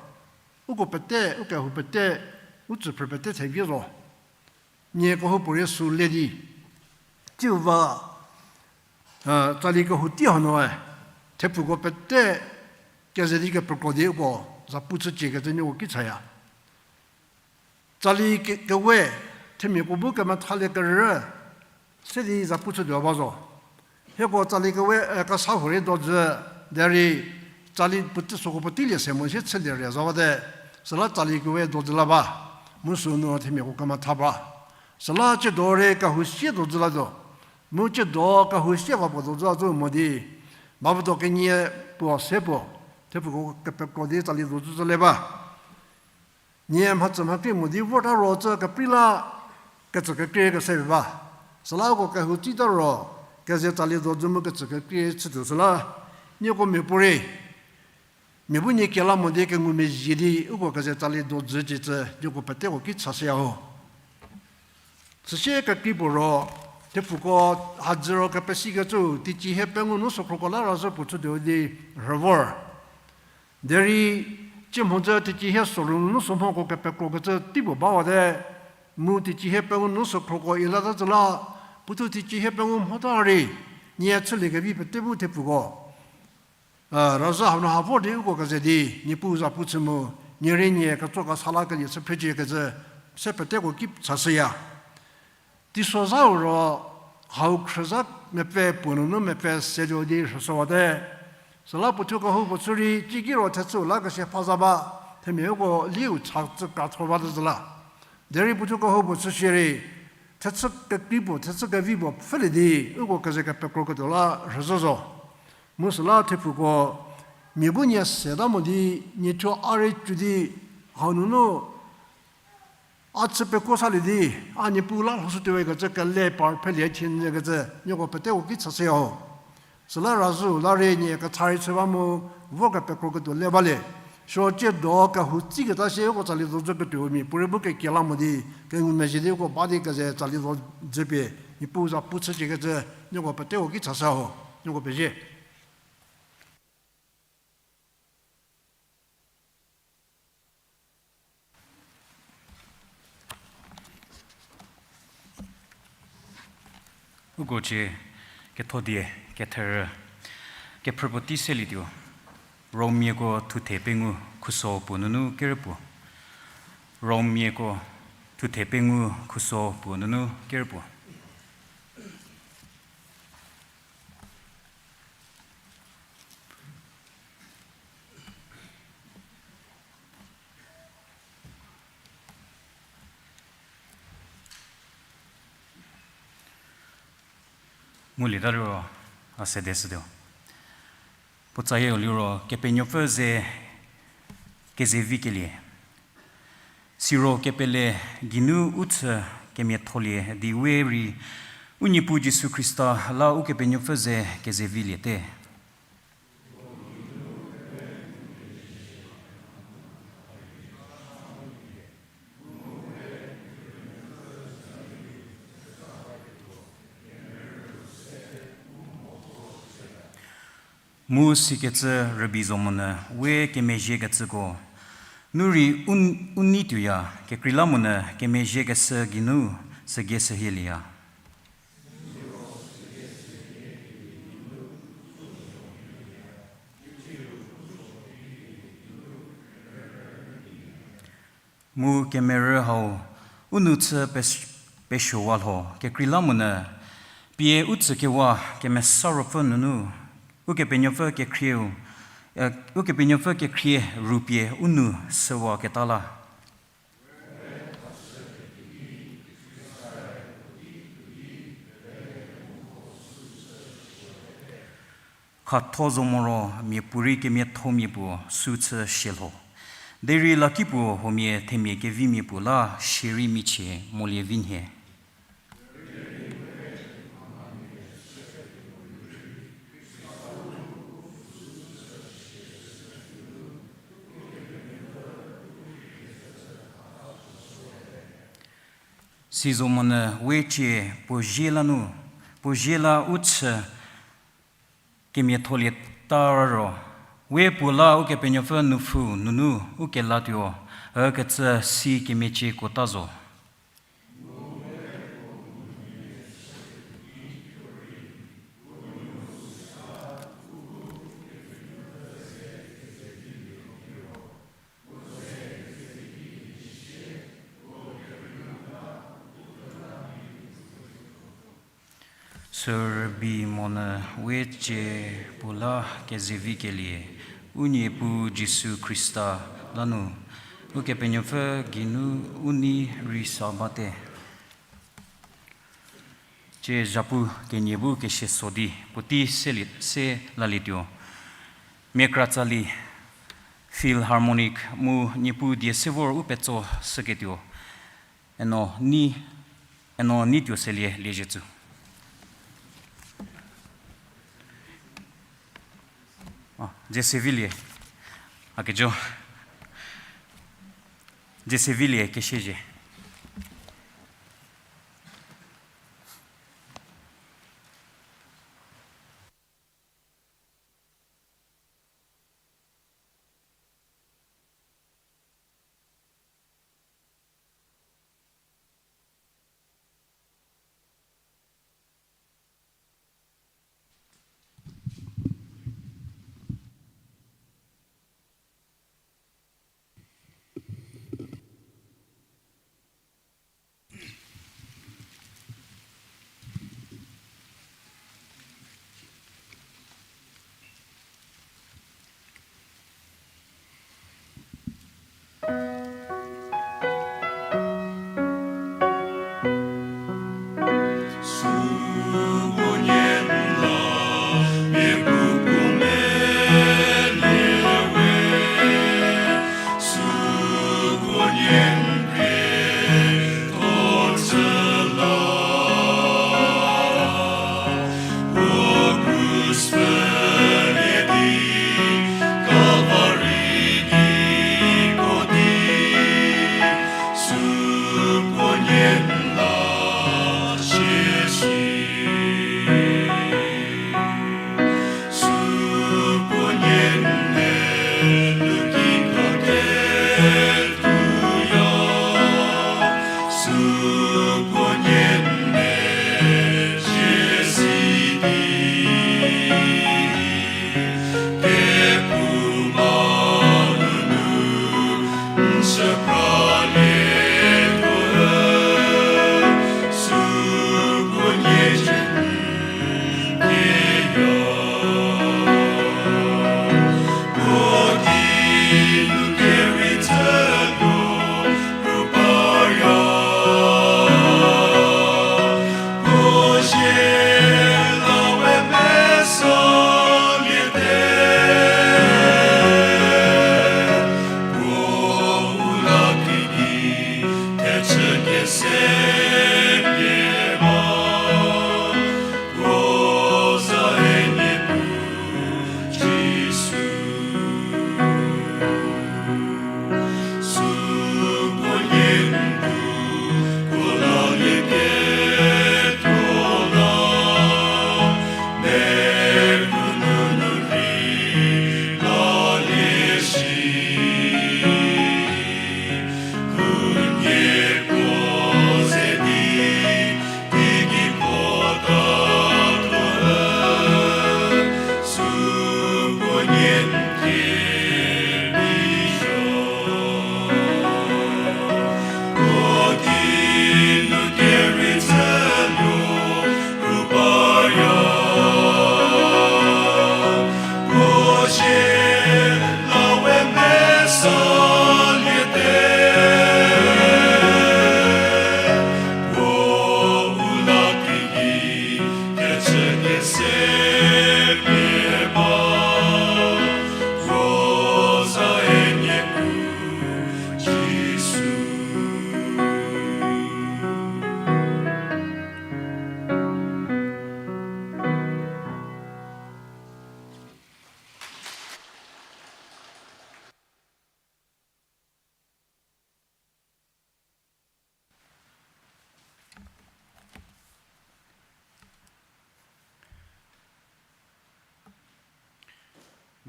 uko pete, u kehou pete, u tsüphrü pete thevie zo. Nie kehoupuorei sü le di, tsiu va, tsali kehou tei hanu e, thepfuko pete keze di kepekro di uko zapu chüciekecü nieko ki chaya. Tsali ke-, kewe, themiako bu kemethalie kerü, se di zapu chütuo ba zo. Hieko tsali kewe, e, kesa huorei dozü, derei tsali puotei süko puotei lie se mo sie chülie re zo bate, süla tsali kewe dozü la ba. Mu sünu themiako kematha ba. Süla tsiedo rei kehou sie do dzü la zo. Mu tsiedo kehou sie va puo do dzü la zo mo di. Ba puo do kenie puo se puo. Thepfuko kepekro di tsali do dzü zo le ba. Nie mhatsü mhakrie mo di vorta ro tsü keprei la ketsü kekrie kese ba. Süla uko kehou tsita ro keze tsali do dzü mu ketsü kekrie chütuo süla. Nieko mia puorei. Mia bu nie kela mo di kengumezhie di uko keze tsali do dzü citsü nieko peteko ki chashüya ho. Süsie kekrei puo ro, thepfuko hadzü ro kepesikecü, teicie hiepengou nu sükhroko la razhü puo chütuo di rhü vor. Derei, tsie mhodzü teicie hie soru nunu sümhoko kepekrokecü tei puo bawate, mu teicie hiepengou nu sükhroko ilata tsü la, puothuo teicie hiepengou mhota rei, nie chüliekevi pete bu thepfuko. Razhü hanu ha vor di uko keze di, Niepuu za pu chü mu, nie rei nie ketso kesa lakelie chü phreciekecü, se peteko ki chashüya. Teisozhau ro, hau khrüzha mepfü puo nunu mepfü setuo di rhüshüwate. Süla puothuo kehoupuo chü rei, ciki ro thechü la kesie phaza ba, themia uko liu cha tsü kratho ba zü la. Derei puothuo kehoupuo chü shierei, thechü kekrei puo, thechü kevi puo pfhülie di, uko keze kepekroketuo la rhüzhü zo. Mu süla thepfuko, mia bu nie seta mo di, nie thuo a rei cü di, hau nunu, a chü pekuo salie di, a Niepuu la lhoshütuowe kecü kele par phelie chie nyükecü, nieko peteko ki chashüya ho. Süla razhü la rei nie ketha rei chü ba mu, vo kepekroketuo le balie. Siro tsiedo kehou tsiketa sie uko tsali zo dzüketuo mia puorei bu kekiela mo di, kengumezhie di uko ba di keze tsali zo dzüpie, Niepuu za pu chüciekecü, nieko peteko ki chashüya ho, nieko pezie. Uko cie kethodie ketherü kephrü puotei selietuo, Romiako thuthe pengou khuso puo nunu kerü puo. Romiako thuthe pengou khuso puo nunu kerü puo. Ngulieta liro, a sede shütuo. Puo tsayieu liro, Kepenuopfü ze kezevikelie. Siro kepele geinu u chü kemiatholie di we rei, u Niepuu Jisu Khrista la Ukepenuopfü ze kezeviliete. Mu sikecü rübei zo monyü we kemezhiekecüko, nu rei u, u nei tuoya, kekreilamonyü kemezhiekeshü geinu sügei shühielieya. Mu kemerü hau, u nou chü pes-, pesuowa lho, kekreilamonyü, pie u tsükewa Kemesa Ruopfü nunu, Ukepenuopfü kekhrieu, eh, Ukepenuopfü kekhrie rupie u nou süwaketa la. Khatho zo moro miapuorei kemiathomia puo sü chü shie lho. Derei lakipuo huomia themia kevimia puo la shierei michie molie vi nhie. Sizo monyü we cie puo zie la nu, puo zie la u chü kemiatholieta ro, we puo la Ukepenuopfü nupfu nunu u kelatuo, ükecü si kemiaciekuota zo. Sürübei monyü we cie puo la kezevikelie, u Niepuu Jisu Khrista la nu, Ukepenuopfü geinu u nei rei sa bate. Tsie zhapu kenie bu kesie so di puotei selie, se lalietuo. Mia kra tsali, Philharmonic mu Niepuu die se vor u petso shüketuo. Eno nei, eno nei tuo selie liezie tsü. A, Dze Sevilie. A kejo. Dze Sevilie kesiezie.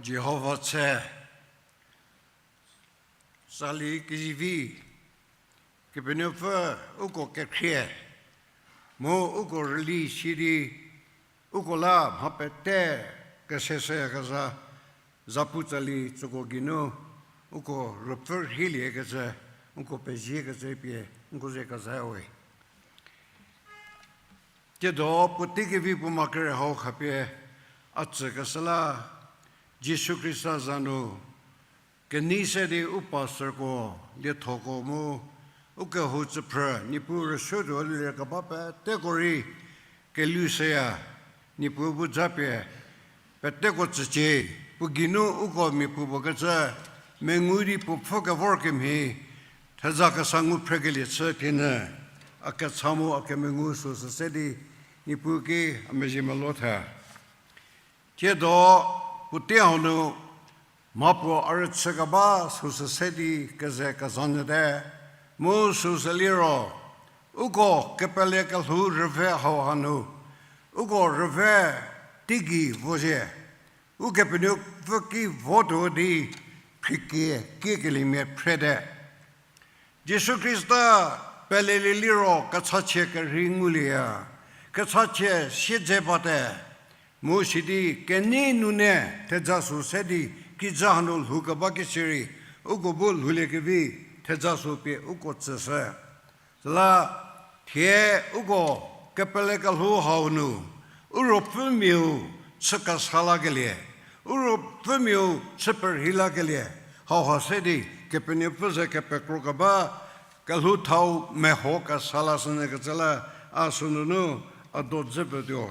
Jihova tse, tsali kezivi, Kepenuopfü uko kekhrie, mu uko rüli shi di, uko la mha pete keseshüyakezha, zapu tsali tsüko geinu, uko rüpfü rhiliekecü, uko peziekecü pie, uko ze kezha we. Tiedo puotei kevi puo ma kere hau khapie, a tsükeshü la, Jisu Khrista za nu, Kenei se di u pastorko, liethoko mu, u kehou tsüphrü, Niepuu rüsuotuo lie keba peteko rei, kelhou seya, Niepuu bu japie, peteko tsücie, puo geinu uko mia puopuo kecü, mengu di puo pfhü kevor kemhie, theza kesa ngu phrekelie chü thienü, a kecha mu a kemengu süsü se di, Niepuu ki a mezhie melo tha. Thiedo, puotei hau nu, mhapuo a rüchü keba süsü se di keze kezanyüte, mu süsü liro, uko kepele kelhou rüve hau hanu, uko rüve teigei vozhie, Ukepenuopfü ki votuo di phrikie kiekeliemia phrete. Jisu Khrista pelelie liro kechachie kerhei ngulieya, kechachie siedze bate, mu sidi kenei nunu thejasü se di kijü hanu lhou keba ki sirei, uko bu lhouliekevi thejasü pie uko tsüshü. Süla thie uko kepele kelhou hau nu, u ruopfümiau chü kesa lakelie, u ruopfümiau chü perhei lakelie, hauha se di Kepenuopfü ze kepekro keba, kelhou thau meho kesa lashünyü kecü la, a sünunu a do dzü petuo.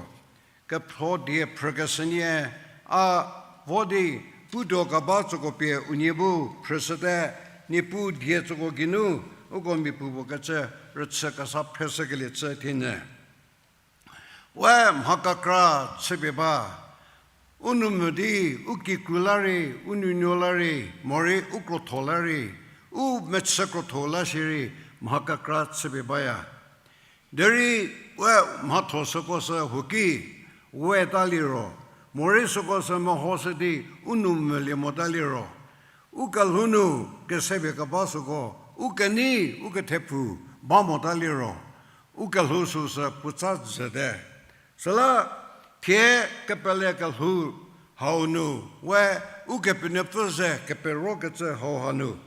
Kepho die phrükeshünie, a vo di putuo keba tsüko pie unie bu phrüshüte, Niepuu die tsüko geinu, uko mia puopuo kecü rüchü kesa phreshükelie chü thienü. We mha kekra chüpie ba, u nou mo di, u kikru la rei, u nuonuo la rei, morei u krotho la rei, u mechü krotho la shierei, mha kekra chüpie baya. Derei we mhatho süko sü huoki, we ta liro, morei süko sü mehoshü di u nou molie mota liro, u kelhou nu kesepie keba süko, u kenei, u kethepfu, ba mota liro, u kelhou süsü puotsa jüte. Süla thie kepele kelhou hau nu, we Ukepenuopfü ze keperokecü hau hanu,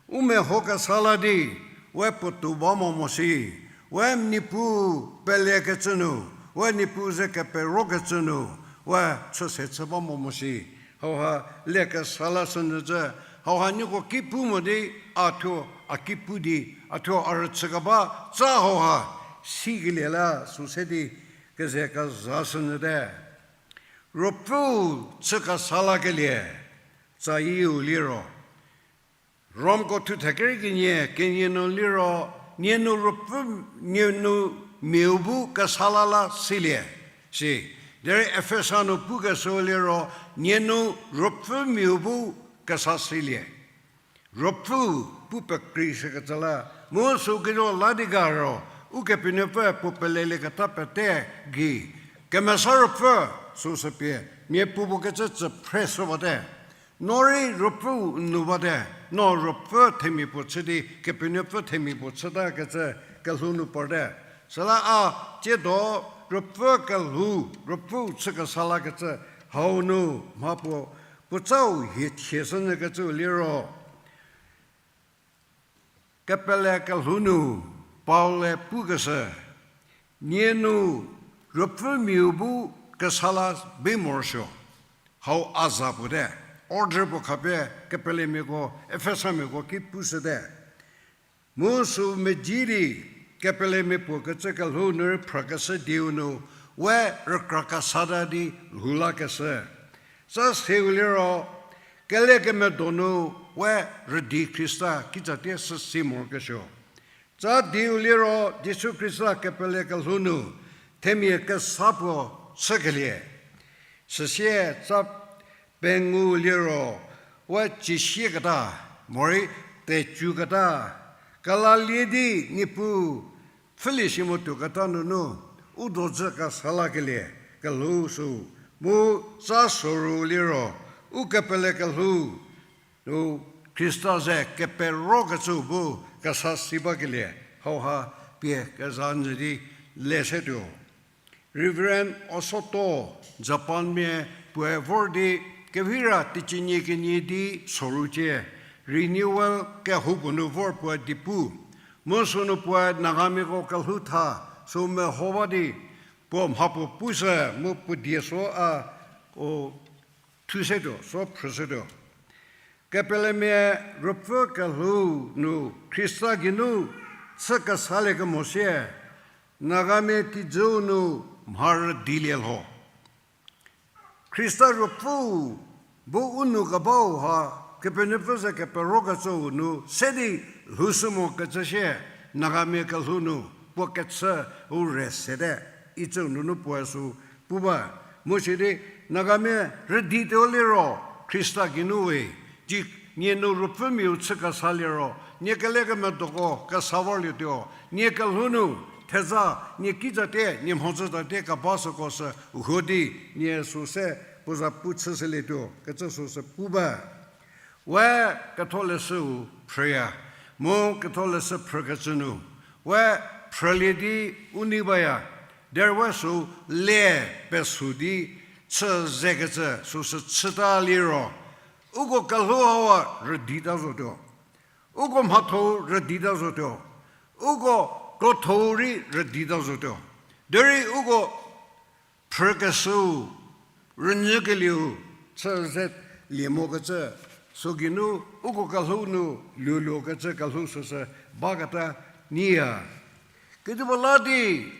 u meho kesa la di, we puotou ba mo mo shi, we Niepuu pelekecü nu, we Niepuu ze keperokecü nu, we chüse chü ba mo mo shi. Hauha le kesa lashünyü cü, hauha nieko ki pu mo di, a thuo a ki pu di, a thuo a rüchü keba tsa hauha, sikelie la süse di, keze kezashünyüte. Ruopfüu chü kesa lakelie, tsayieu liro, Romko thuthe kerei kenie, kenie nu liro, nie nu ruopfü, nie nu miau bu kesa la la silie, si. Derei Efesa nu pukeshüu liro, nie nu ruopfümiau bu kesa silie. Ruopfü pu pekreishükecü la, mu süu kiro la di ga ro, Ukepenuopfü puo pelelieketa pete gei, Kemesa Ruopfü süsü pie, mia puopuo kecü tsü phreshü bate. No rei ruopfüu nu bate, no ruopfü themia puo chü di, Kepenuopfü themia puo chütakecü kelhou nu parte. Süla a, tsiedo ruopfü kelhou, ruopfüu chü kesa lakecü hau nu mha puo, puotsau hie chie shünyükecüu liro, kepele kelhou nu Paul-e pukeshü, nie nu ruopfümiau bu kesa la bi morosuo. Hau a za puo te, order puo khapie kepelemiako, Efesamiako ki pushüte. Mu süu medzi di kepelemia puo kecü kelhou nu rei phrakeshü dieu nu, we rükra kesata di lhou lakeshü. Sa seu liro, kele kemedonu we rüdi Khrista kitsatie süsi morokesuo. Tsa dieu liro Jisu Khrista kepele kelhou nu themia kesa puo chükelie. Süsie tsa pengou liro we cisieketa, morei tecuketa, kelalie di Niepuu pfhülie si mo tuoketa nunu, u dozü kesa lakelie kelhou süu, mu tsa soru liro, u kepele kelhou nu Khrista ze keperokecüu bu kesa si bakelie, hauha pie keza nyü di le se tuo. Reverend Osoto, Japanmia, puoe vor di kevira teicie nie kenie di soru cie, renewal kehoupuo nu vor puoe di pu. Mu sünu puoe Nagamiako kelhou tha, süu meho ba di, puo mha puo pushü mu puo die so a, o, thu se tuo, so phrü se tuo. Kepelemia ruopfü kelhou nu Khrista geinu chü kesaliekemo sie, Nagamia kijüu nu mha rüdilie lho. Khrista ruopfü bu u nou kebau ha, Kepenuopfü ze keperokecüu nu se di lhoushü mokecü sie, Nagamia kelhou nu puo kechü u re sete, icü nunu puoe sü pu ba. Mu sidi, Nagamia rüdituo liro Khrista geinu we, ci nie nu ruopfümiau chü kesa liro, nie kelekemedoko kesa vorlietuo, nie kelhou nu theza, nie kizatie, nie mhodzütatie keba süko sü huo di, nie sü se puo za pu chüshülietuo kecü sü se pu ba. We ketholeshüu phrüya, mu ketholeshü phrükecü nu, we phrülie di u nei baya, derei we sü le pesü di chü zekecü süsü chüta liro, uko kelhou hawa rüdita zotuo, uko mhatho-u rüdita zotuo, uko krotho-u rei rüdita zotuo. Derei uko phrükeshüu, rünyükelieu chü zelie mokecü, sü geinu uko kelhou nu luluokecü kelhou süsü baketa nyiya. Kedipuo la di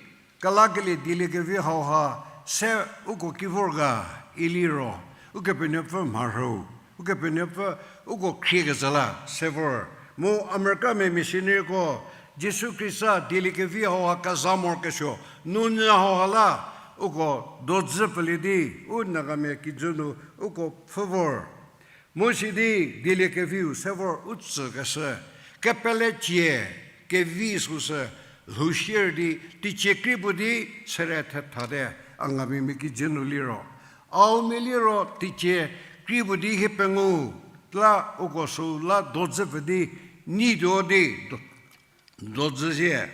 kelakelie dieliekevi hauha se uko ki vor ga iliro, Ukepenuopfü mharhüu, Ukepenuopfü uko khriekecü la se vor. Mu Americamia missionaryko Jisu Khrista dieliekevi hauha keza morokesuo nunyü hauha la uko dodzü pfülie di u Nagamia kijü nu uko pfhü vor. Mu sidi dieliekeviu se vor u tsükeshü, kepele cie kevi süsü lhou sier di teicie kri puo di sere thethate, Angamimia kijü nu liro. Aomia liro teicie kri puo di hie pengou la uko sü la dodzü pfü di nituo di do-, dodzü sie.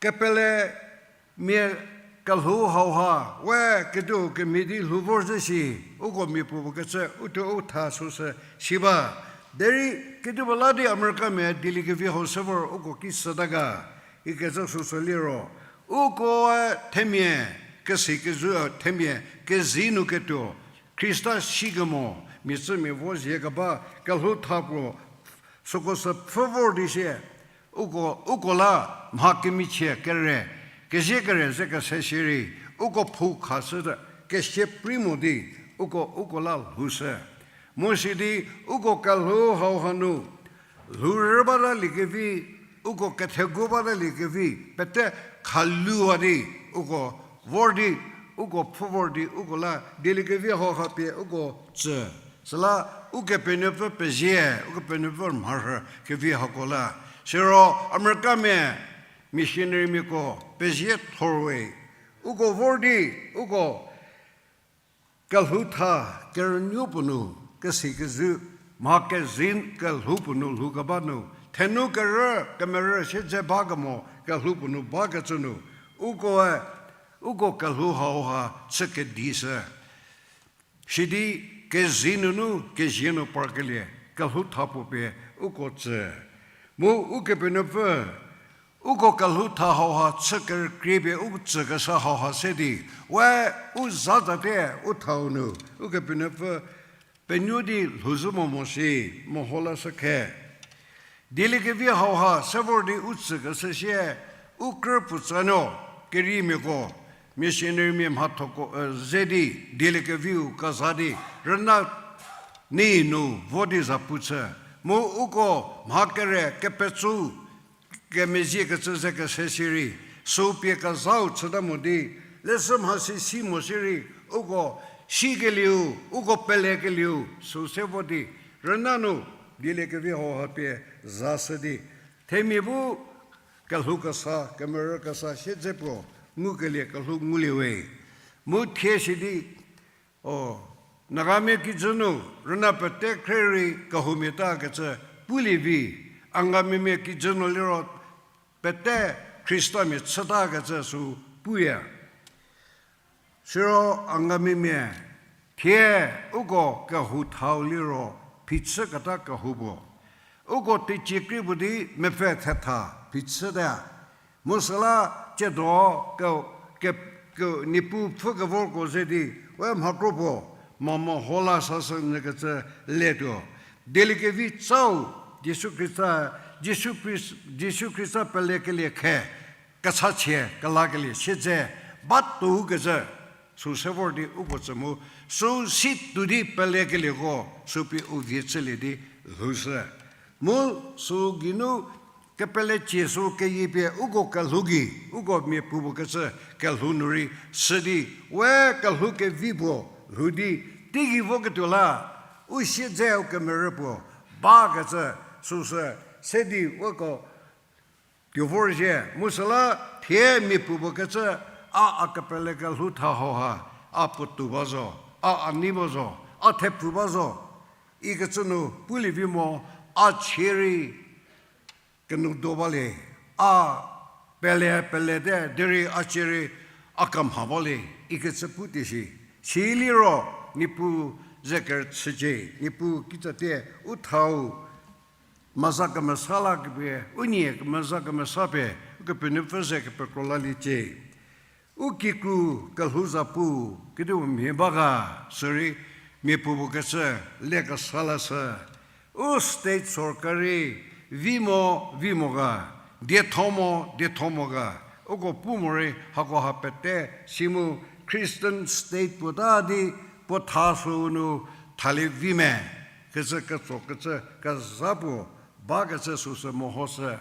Kepelemia kelhou hauha we kediu kemhie di lhou vorzhü shi, uko mia puo puo kecü u thuo u tha süsü si ba. Derei kedipuo la di Americamia dieliekevi hau se vor uko ki süta ga ikecü süsü liro, ukoe themia kesi kezhü, themia kezei nu ketuo, Khrista sikemo mia tsümia vo zie keba kelhou tha puo süko sü pfhü vor di sie, uko, uko la mha kemichie kere, kezie kere ze kese shierei, uko phou khashü kesie pri mo di, uko, uko la lhoushü. Mu sidi uko kelhou hauha nu lhou rü bata liekevi, uko kethegu bata liekevi pete khaluwa di, uko vor di, uko pfhü vor di, uko la dieliekevi hauha pie uko tsü. Süla Ukepenuopfü pezie, Ukepenuopfü mharhü kevi hako la. Siro Americamia missionarymiako pezie thorwe. Uko vor di, uko kelhou tha kerünuo puo nu, kesi kezhü, mha kezei kelhou puo nu lhou keba nu, thenu kerü kemerü siedze ba kemo kelhou puo nu bakecü nu, ukoe, uko kelhou hauha chü kedishü. Sidi kezei nunu kezie nu parkelie kelhou tha puo pie uko tsü. Mu Ukepenuopfü uko kelhou tha hauha chü kerükrie pie u tsükeshü hauha se di, we u za zate u thau nu Ukepenuopfü penuo di lhouzhü mo mo shi, meho lashü khe. Dieliekevi hauha se vor di u tsükeshü sie, u krü puotsanuo keriemiako, missionarymia mhathoko, e, ze di, dieliekeviu keza di, rüna nei nu vo di za pu chü. Mu uko mha kere kepetsou kemezhiekecü ze kese shierei, sü pie kezau chüta mo di, leshü mhasi si mo shierei, uko sikelieu, uko pelekelieu sü se vo di, rüna nu dieliekevi hauha pie zashü di, themia bu kelhou kesa, kemerü kesa siedze puo ngukelie kelhou ngulie we. Mu thie sidi, o, Nagamia kijü nu rüna pete khre rei kehoumiatakecü pulie vi, Angamimia kijü nu liro pete Khristamia chütakecü sü puya. Siro Angamimia thie uko kehou thau liro phichüketa kehou puo. Uko teicie kri puo di mepfü thetha phichüte. Mu süla tsiedo ke, ke, ke Niepuu pfhü kevorko ze di we mhakro puo mo meho la sashü nyü kecü letuo. Dieliekevi tsau, Jisu Khrista, Jisu Khris-, Jisu Khrista pelekelie khe, kechachie, kelakelie, siedze, ba tou kecü, sü se vor di uko tsü mu, sü si tuo di pelekelieko, sü pie u vie chülie di lhoushü. Mu sü geinu kepelecie sü keyie pie uko kelhou gei, uko mia puopuo kecü kelhou nu rei shü di, we kelhou kevi puo lhou di, teigei voketuo la, u siedze u kemerü puo, ba kecü, süsü, se di uko tuo vorzhie, mu süla thie mia puopuo kecü, a a kepele kelhou tha hauha, a puotou ba zo, a a nei ba zo, a thepfu ba zo, ikecü nu pulie vi mo, a chie rei kenou do balie, a pele pelete derei a chie rei a kemha balie, ikecü pu tei shi. Siliro, Niepuu ze kerüchücie, Niepuu kitsatie u thau meza kemesa la kepie, u nie kemeza kemesa pie, Ukepenuopfü ze kepekro laliecie. U kikru kelhou zapu, kedipuo mhie ba ga, sürei mia puopuo kecü, le kesa lashü. U state sorkari vi mo, vi mo ga, dietho mo, dietho mo ga, uko pu morei hakoha pete si mu Christian state puo ta di puo tha süu nu thalie vi me, kecü ketso kecü kezha puo bakecü süsü mehoshü.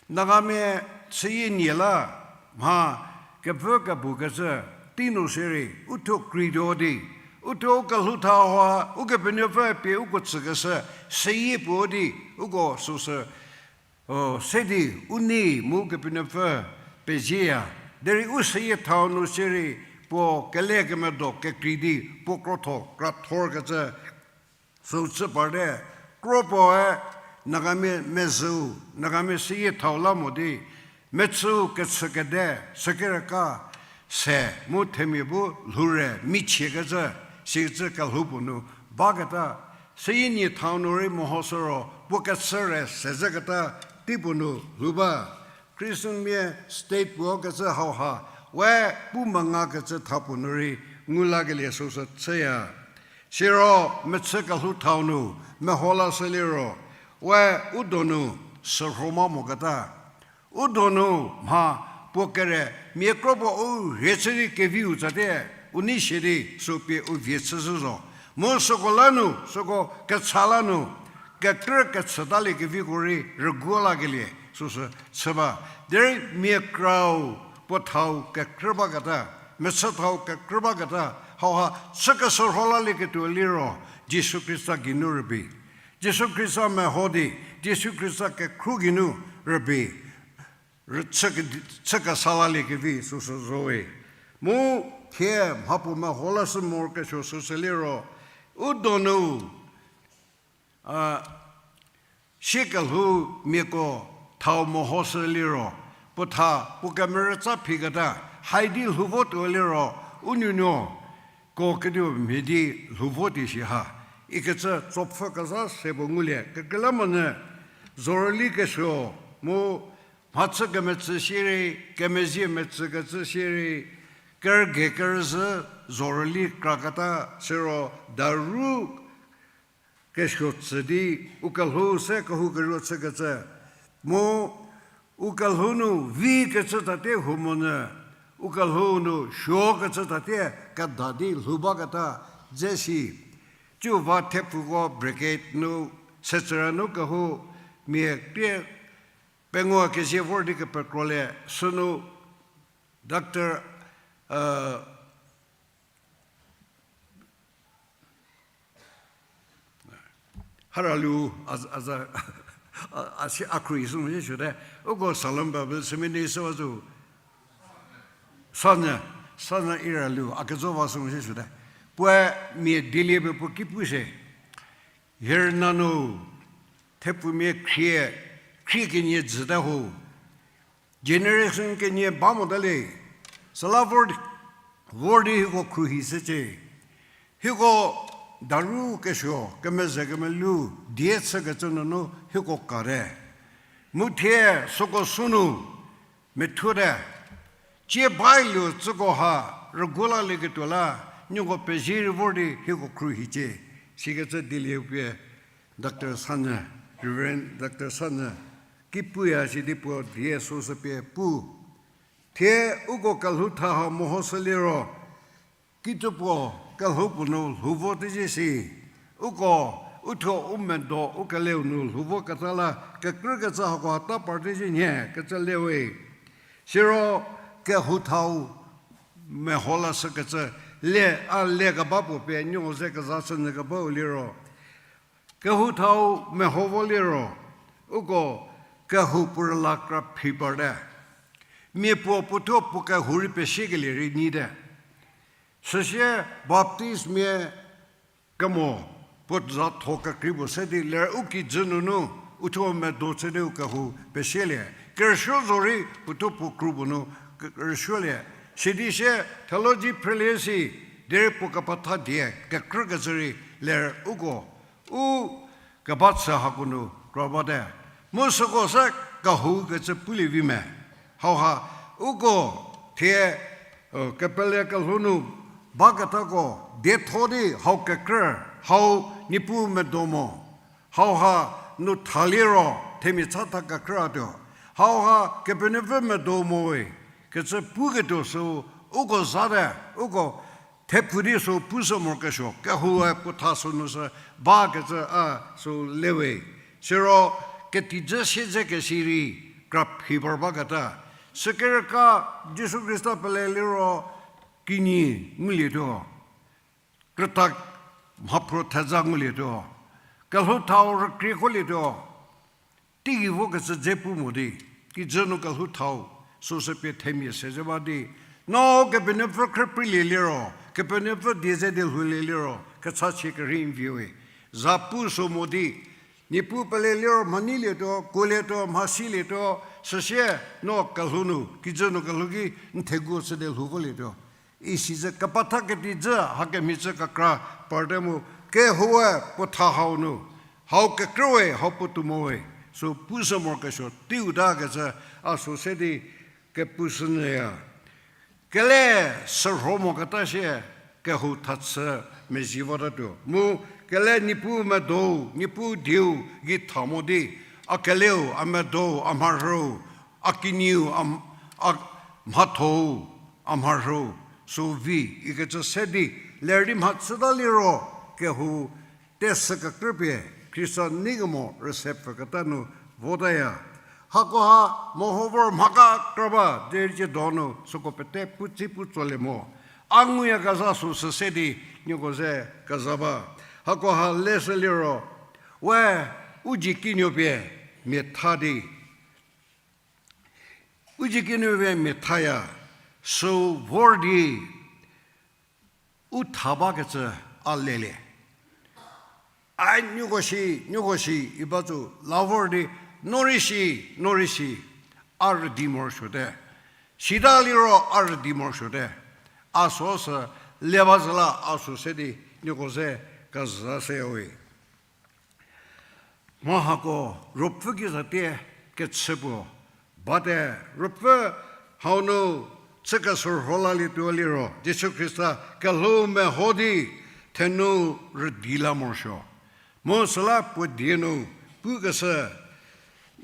Nagamia chüyie nie la mha kevü kebu kecü tei nu sirei, uthuo kri tuo di, uthuo u kelhou tha hauha Ukepenuopfü pie uko tsükeshü seyie puo di, uko süsü, o, se di u nei mu Ukepenuopfü pezieya. Derei u seyie thau nu sirei puo kele kemedo kekrei di puo krotho krathor kecü süu chü parte, kro puoe Nagamia mezhüu, Nagamia seyie thau la mo di, mechüu kechü kede, sükereka se mu themia bu lhoure michie kecü, sikecü kelhou puo nu baketa, seyie nie thau nu rei mehoshü ro, puo kechü re se zeketa tei puo nu lhou ba. Christianmia state puo kecü hauha, we pu menga kecü tha puo nu rei ngu lakelie süsü chüya. Siro mechü kelhou thau nu meho lashü liro, we u donu sürho ma moketa. U donu mha puo kere mia kro puo u rhie chü di keviu tsatie, u nei sie di sü pie u vie chüshü zo. Mu süko la nu, süko kecha la nu, kekrü kechütalie keviko rei rüguo lakelie süsü chü ba. Derei mia krau puo thau kekrü baketa, mechü thau kekrü baketa, hauha chükeshürho lalieketuo liro, Jisu Khrista geinu rübei. Jisu Khrista meho di, Jisu Khrista kekhru geinu rübei. Rü-, chü ke-, chü kesa laliekevi süsü zowe. Mu thie mhapuo meho lashü morokesuo süsü liro, u donu, a, sie kelhou miako thau mehoshü liro, puo tha puo kemerütsa phiketa, hai di lhou votuo liro, u nuonuoko kedipuo mhie di lhou vo di shi ha, ikecü tsopfü kezha se puo ngulie. Kekreilamonyü, zhorüli kesuo, mu mhachü kemetsü sierei, kemezhie metsü kecü sierei, kerüge kerüzhü zhorüli kraketa siro daru kesuo tsü di, u kelhou se kehou keruo chükecü. Mu u kelhou nu vi kecü tate huomonyü, u kelhou nu suo kecü tate keda di lhou baketa dze si. Tsiu va thepfuko brigade nu, Sechüra nu kehou mia krie pengou kezie vor di kepekrolie, sünu Doctor, uh, Haralu, a, a za, a, a si a khrui sü mo si süte. Uko Salem Bible Seminary süwa zo. Sanyü, sanyü Iralu, a kezo va sü mo si süte. Puoe mia dilie pie puo ki pu se. Hirüna nu, thepfumia khrie, khrie kenie jüte ho. Generation kenie ba mota le, süla vor, vor di hieko khruohi shücie. Hieko daru kesuo, kemezhe kemelu, die chükecü nunu hieko kate. Mu thie süko sünu, methuote, tsie bailu tsüko ha, rüguolalieketuo la, nieko pezie rei vor di hieko khruohi cie, sikecü dielieu pie Doctor Sanyü, Reverend Doctor Sanyü ki puya sidi puo die süsü pie pu. Thie uko kelhou tha ha mehoshü liro, kituo puo kelhou puo nu lhou vo tezhie si. Uko, u thuo u medo u keleu nu lhou voketa la, kekrükecü hako hata par tezhie nhie kecü le we. Siro kehou thau meho lashükecü le, a le keba puo pie nieko ze kezashünyü kebau liro, kehou thau meho vo liro, uko kehou puo rüla kra phi parte. Mia puo puothuo puo kehou rei pesiekelie rei nyite. Süsie Baptistmia kemo puo zatho kekrei puo se di ler u kijü nunu, uthuo medo chü di u kehou pesielie. Kerüsuo zorei puothuo puo kru puo nu ke-, rüsuolie. Sidi sie theology phrelie si, derei puo kepetha die kekrükecü rei ler uko u keba chü hako nu kro bate. Mu süko se kehou kecü pulie vi me. Hauha uko thie, kepele kelhou nu baketako dietho di hau kekrü, hau Niepuu medo mo. Hauha nu tha liro themia chatha kekrü hatuo. Hauha Kepenuopfü medo mo we kecü puketuo sü uko zate, uko thepfu di sü pushü morokesuo, kehoue puo tha sünu sü bakecü a sü le we. Siro ketijü siedzekesi rei kra phi par baketa. Sükerüka Jisu Khrista pele liro kinyi ngulietuo. Krüta mhaphro theza ngulietuo. Kelhou thau rükriekholietuo. Teigei vokecü dze pu mo di, kijü nu kelhou thau süsü pie themia se ze ba di, no Kepenuopfü khrüpreilie liro, Kepenuopfü die ze di lhoulie liro kechachie kerhei n vie we. Za pu sü mo di, Niepuu pele liro mha neilietuo, kuolietuo, mha silietuo, süsie no kelhou nu, kijü nu kelhou ki n theguo chü di lhou volietuo. Isi zü kepetha ketijü hakemhie chü kekra parte mu, kehoue puo tha hau nu, hau kekrü we, hau puotou mo we, sü pushü morokesuo teiu ta kecü a sü se di kepushünyüya. Kele sürho moketa sie kehou thachü mezhie votatuo. Mu kele Niepuu medou, Niepuu dieu gei tha mo di, a keleu, a medou, a mharhüu, a kinyiu, a, a mhathou, a mharhüu, sü vi ikecü se di, ler di mhachüta liro, kehou tesü kekrü pie, Khrista neikemo rüse pfüketa nu votaya. Hakoha meho vor mha kekra ba derei cie donu süko pete pu tsi pu tsolie mo. A nguyakezha sü süse di nieko ze keza ba. Hakoha leshü liro, we u dzie kinuo pie mia tha di u dzie kinuo pie mia thaya, sü vor di u tha bakecü a lelie. A nieko shi, nieko shi iba tsu la vor di, no rei shi, no rei shi, a rüdi morosuote. Sita liro a rüdi morosuote. A süsü le ba zü la a sü se di nieko ze keza se we. Mha hako Ruopfü ki zatie kechü puo bate, Ruopfü hau nu chü kesürho lalietuo liro, Jisu Khrista kelhou meho di thenu rüdi la morosuo. Mu süla puo die nu pukeshü,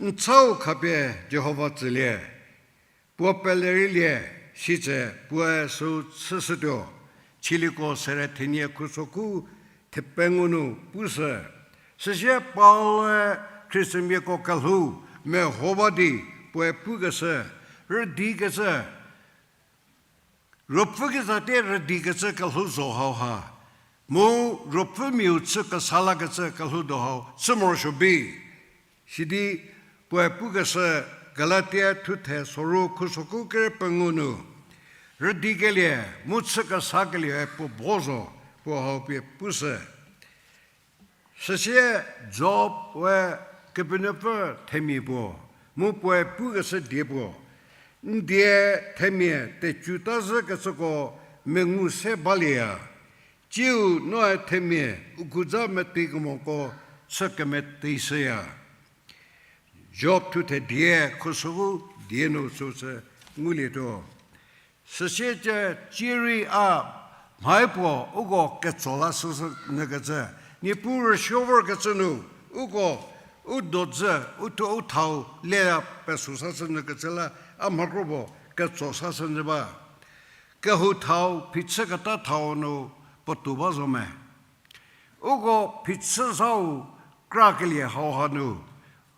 n chau khapie Jihova tsülie. Puo pele rei lie, sitse puoe sü chüshütuo. Chiliko sere thenie khusoku thepengou nu pushü. Süsie Paul-e Khristanmiako kelhou meho ba di puoe pukeshü, rüdikecü, Ruopfü ki zatie rüdikecü kelhou zo hauha, mu Ruopfümiau chü kesa lakecü kelhou do hau chü morosuo bi. Sidi puoe pukeshü Galatia thuthe soru khusoku kere pengou nu, rüdikelie mu chü kesakelie puo bo zo, puo hau pie pushü. Süsie Job-e Kepenuopfü themia puo, mu puoe pukeshü die puo, n die themia tecu ta zhükecüko mengu se balieya. Tsiu noe themia u khuza meteikemoko chü kemeteishüya. Job thuthe die khusoku die nu süsü ngulietuo. Süsie tsie rei a Mhaipuo uko ketso la süsü nyükecü, Niepuu rüsuo vorkecü nu, uko u dodzü, u thuo u thau leya peso sashü nyükecü la, a mhakropuo ketso sashü nyü ba. Kehou thau, phichüketa thau nu puotou ba zo me. Uko phichü zhau krakelie hauha nu,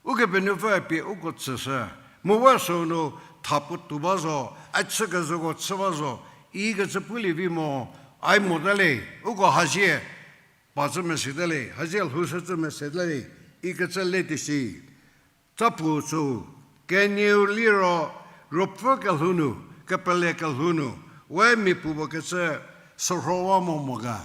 Ukepenuopfü pie uko tsüshü, mu we sünu tha puotou ba zo, a chükezhüko chü ba zo, ikecü pulie vi mo, ai mota le, uko hazie pa cü mese te le, hazie lhoushü cü mese te le, ikecü le tesi. Tsa puo sü, kenieu liro, ruopfü kelhou nu, kepele kelhou nu, we mia puo puo kecü sürhowa mo mo ga.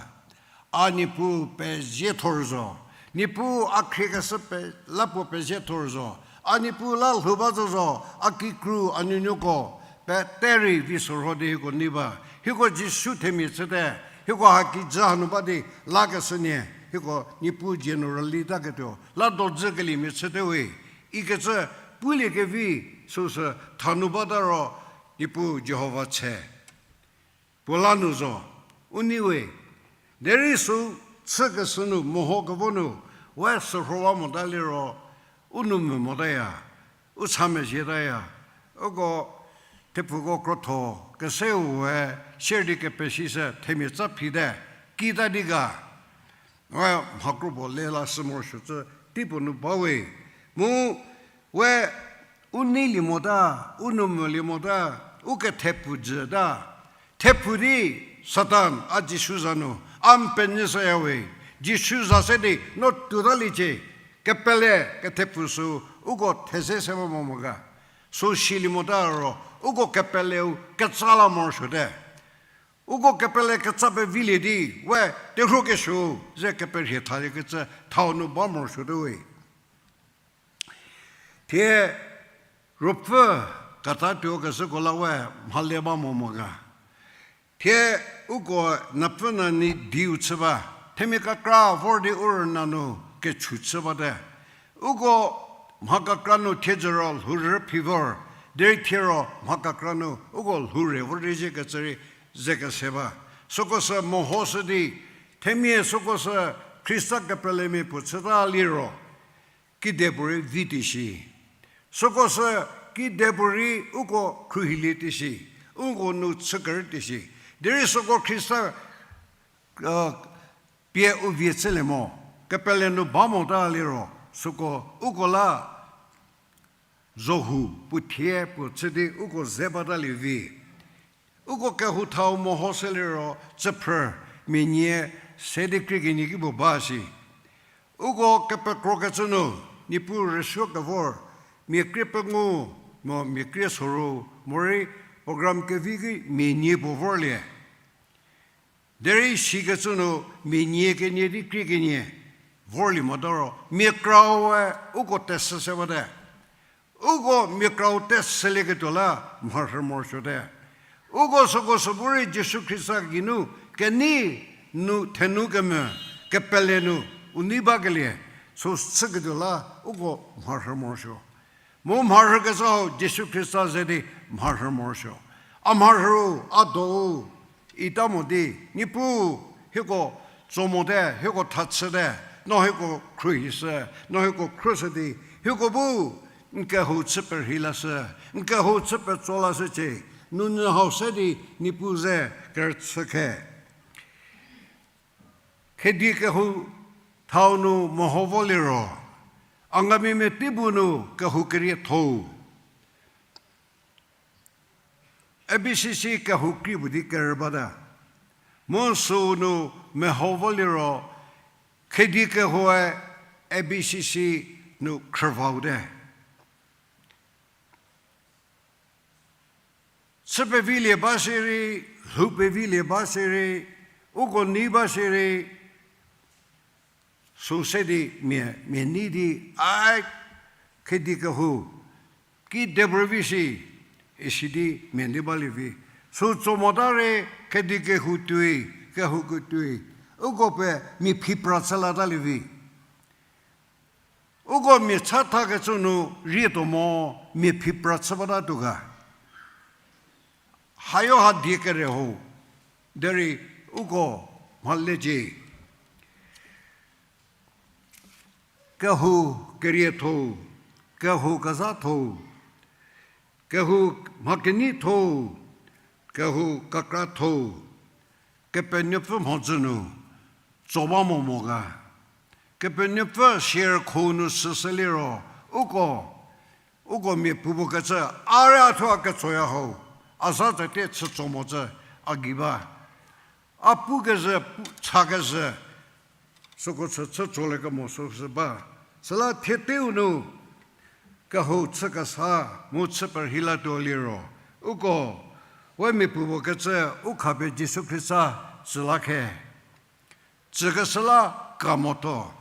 A Niepuu pezie thor zo. Niepuu a khriekeshü pe, la puo pezie thor zo. A Niepuu la lhou ba zo zo, a kikru a nuonuoko, pete rei vi sürho di hieko nei ba. Hieko Jisu themia chüte, hieko ha kijü hanu ba di lakeshü nie, hieko Niepuu dzie nu rüli taketuo, la dodzü keliemia chüte we. Ikecü pulie kevi süsü thanu bata ro, Niepuu Jihova tshe. Puo la nu zo, u nei we, derei sü chükeshü nu, meho kevo nu, we sürhowa mota liro, u nou mvü motaya, u cha mezhietaya, uko thepfuko krotho, keseu we, sier di kepesishü, themia tsa phite, kita di ga. We mhakropuo le la sü morosuo cü teipuo nu ba we. Mu we u neilie mota, u nou mvülie mota, u kethepfu jüta. Thepfu di Satan a Jisu za nu, a n penyü shüya we. Jisu za se di no tuotaliecie. Kepele kethepfu sü uko theze se ba mo mo ga. Sü silie mota ro, uko kepeleu ketsa la morosuote. Uko kepele ketsa pevilie di, we terhuo kesuo ze keperhie thaliekecü thau nu ba morosuote we. Thie ruopfü keta tuo kezhüko la we mhale ba mo mo ga. Thie uko napfü nani diu chü ba, themia kekra vor di u rüna nu kechu chü bate. Uko mha kekra nu thiedzü ro lhourü phi vor, derei thie ro mha kekra nu uko lhoure vor di ziekecü rei ze kese ba. Süko sü mehoshü di, themia süko sü Khrista kepelemia puo chüta liro, kidepuorei vi teshi. Süko sü kidepuorei uko khruohilie teshi, uko nu chükerü teshi. Derei süko Khrista pie u vie chülie mo, kepele nu ba mota liro, süko uko la zohu puo thie puo chü di uko ze batalie vi. Uko kehou thau mehoshü liro tsüphrü mia nie se di krie kenie ki puo ba shi. Uko kepekrokecü nu, Niepuu rüsuo kevor, mia krie pengou, mo mia krie soru, morei program kevi ki mia nie puo vorlie. Derei sikecü nu mia nie kenie di krie kenie vorlie mota ro, mia krau we uko tesü se bate. Uko mia krau tesülieketuo la mharhü morosuote. Uko süko sü bu rei Jisu Khrista geinu kenei nu thenu kemvü kepele nu u nei bakelie, sü chüketuo la uko mharhü morosuo. Mu mharhükecü hau Jisu Khrista ze di mharhü morosuo. A mharhüu, a dou, ita mo di, Niepuu, hieko tso mote, hieko thachüte, no hieko khruohishü, no hieko khruohishü di, hieko bu n kehou chü perhei lashü, n kehou chü petso lashücie, nounyü hau se di Niepuu ze kerüchü khe. Khedi kehou thau nu meho vo liro, Angamimia teibu nu kehou kerietho-u, A B C C kehou kri puo di kerü bata. Mu süu nu meho vo liro, Khedi kehoue A B C C nu khrüvau te. Chü pevilie ba shierei, lhou pevilie ba shierei, uko nei ba shierei, sü se di mia, mia nei di, a, Khedi kehou, kidepuorei vi shi, isi di mia nei balie vi. Sü tso mota rei Khedi kehou tuoi, kehouko tuoi, uko pie mia phi pra chü latalie vi. Uko mia chathakecü nu rietuo mo, mia phi pra chü bata tuo ga. Hayo ha die kere ho, derei uko mha lecie. Kehou kerietho-u, kehou kezhatho-u, kehou mha keneitho-u, kehou kekratho-u, Kepenuopfü mhodzü nu tso ba mo mo ga. Kepenuopfü sierkho nu süsü liro, uko, uko mia puopuo kecü, a rei a thuo a ketsoya hau, a za tsatie chütso mocü a gei ba. A pu kezhü, pu, cha kezhü, süko chü chütsolie kemo süsü ba. Süla thie teiu nu, kehou chü kesa, mu chü perhei latuo liro, uko, we mia puopuo kecü, u khapie Jisu Khrista tsü la khe. Tsükeshü la ka motho.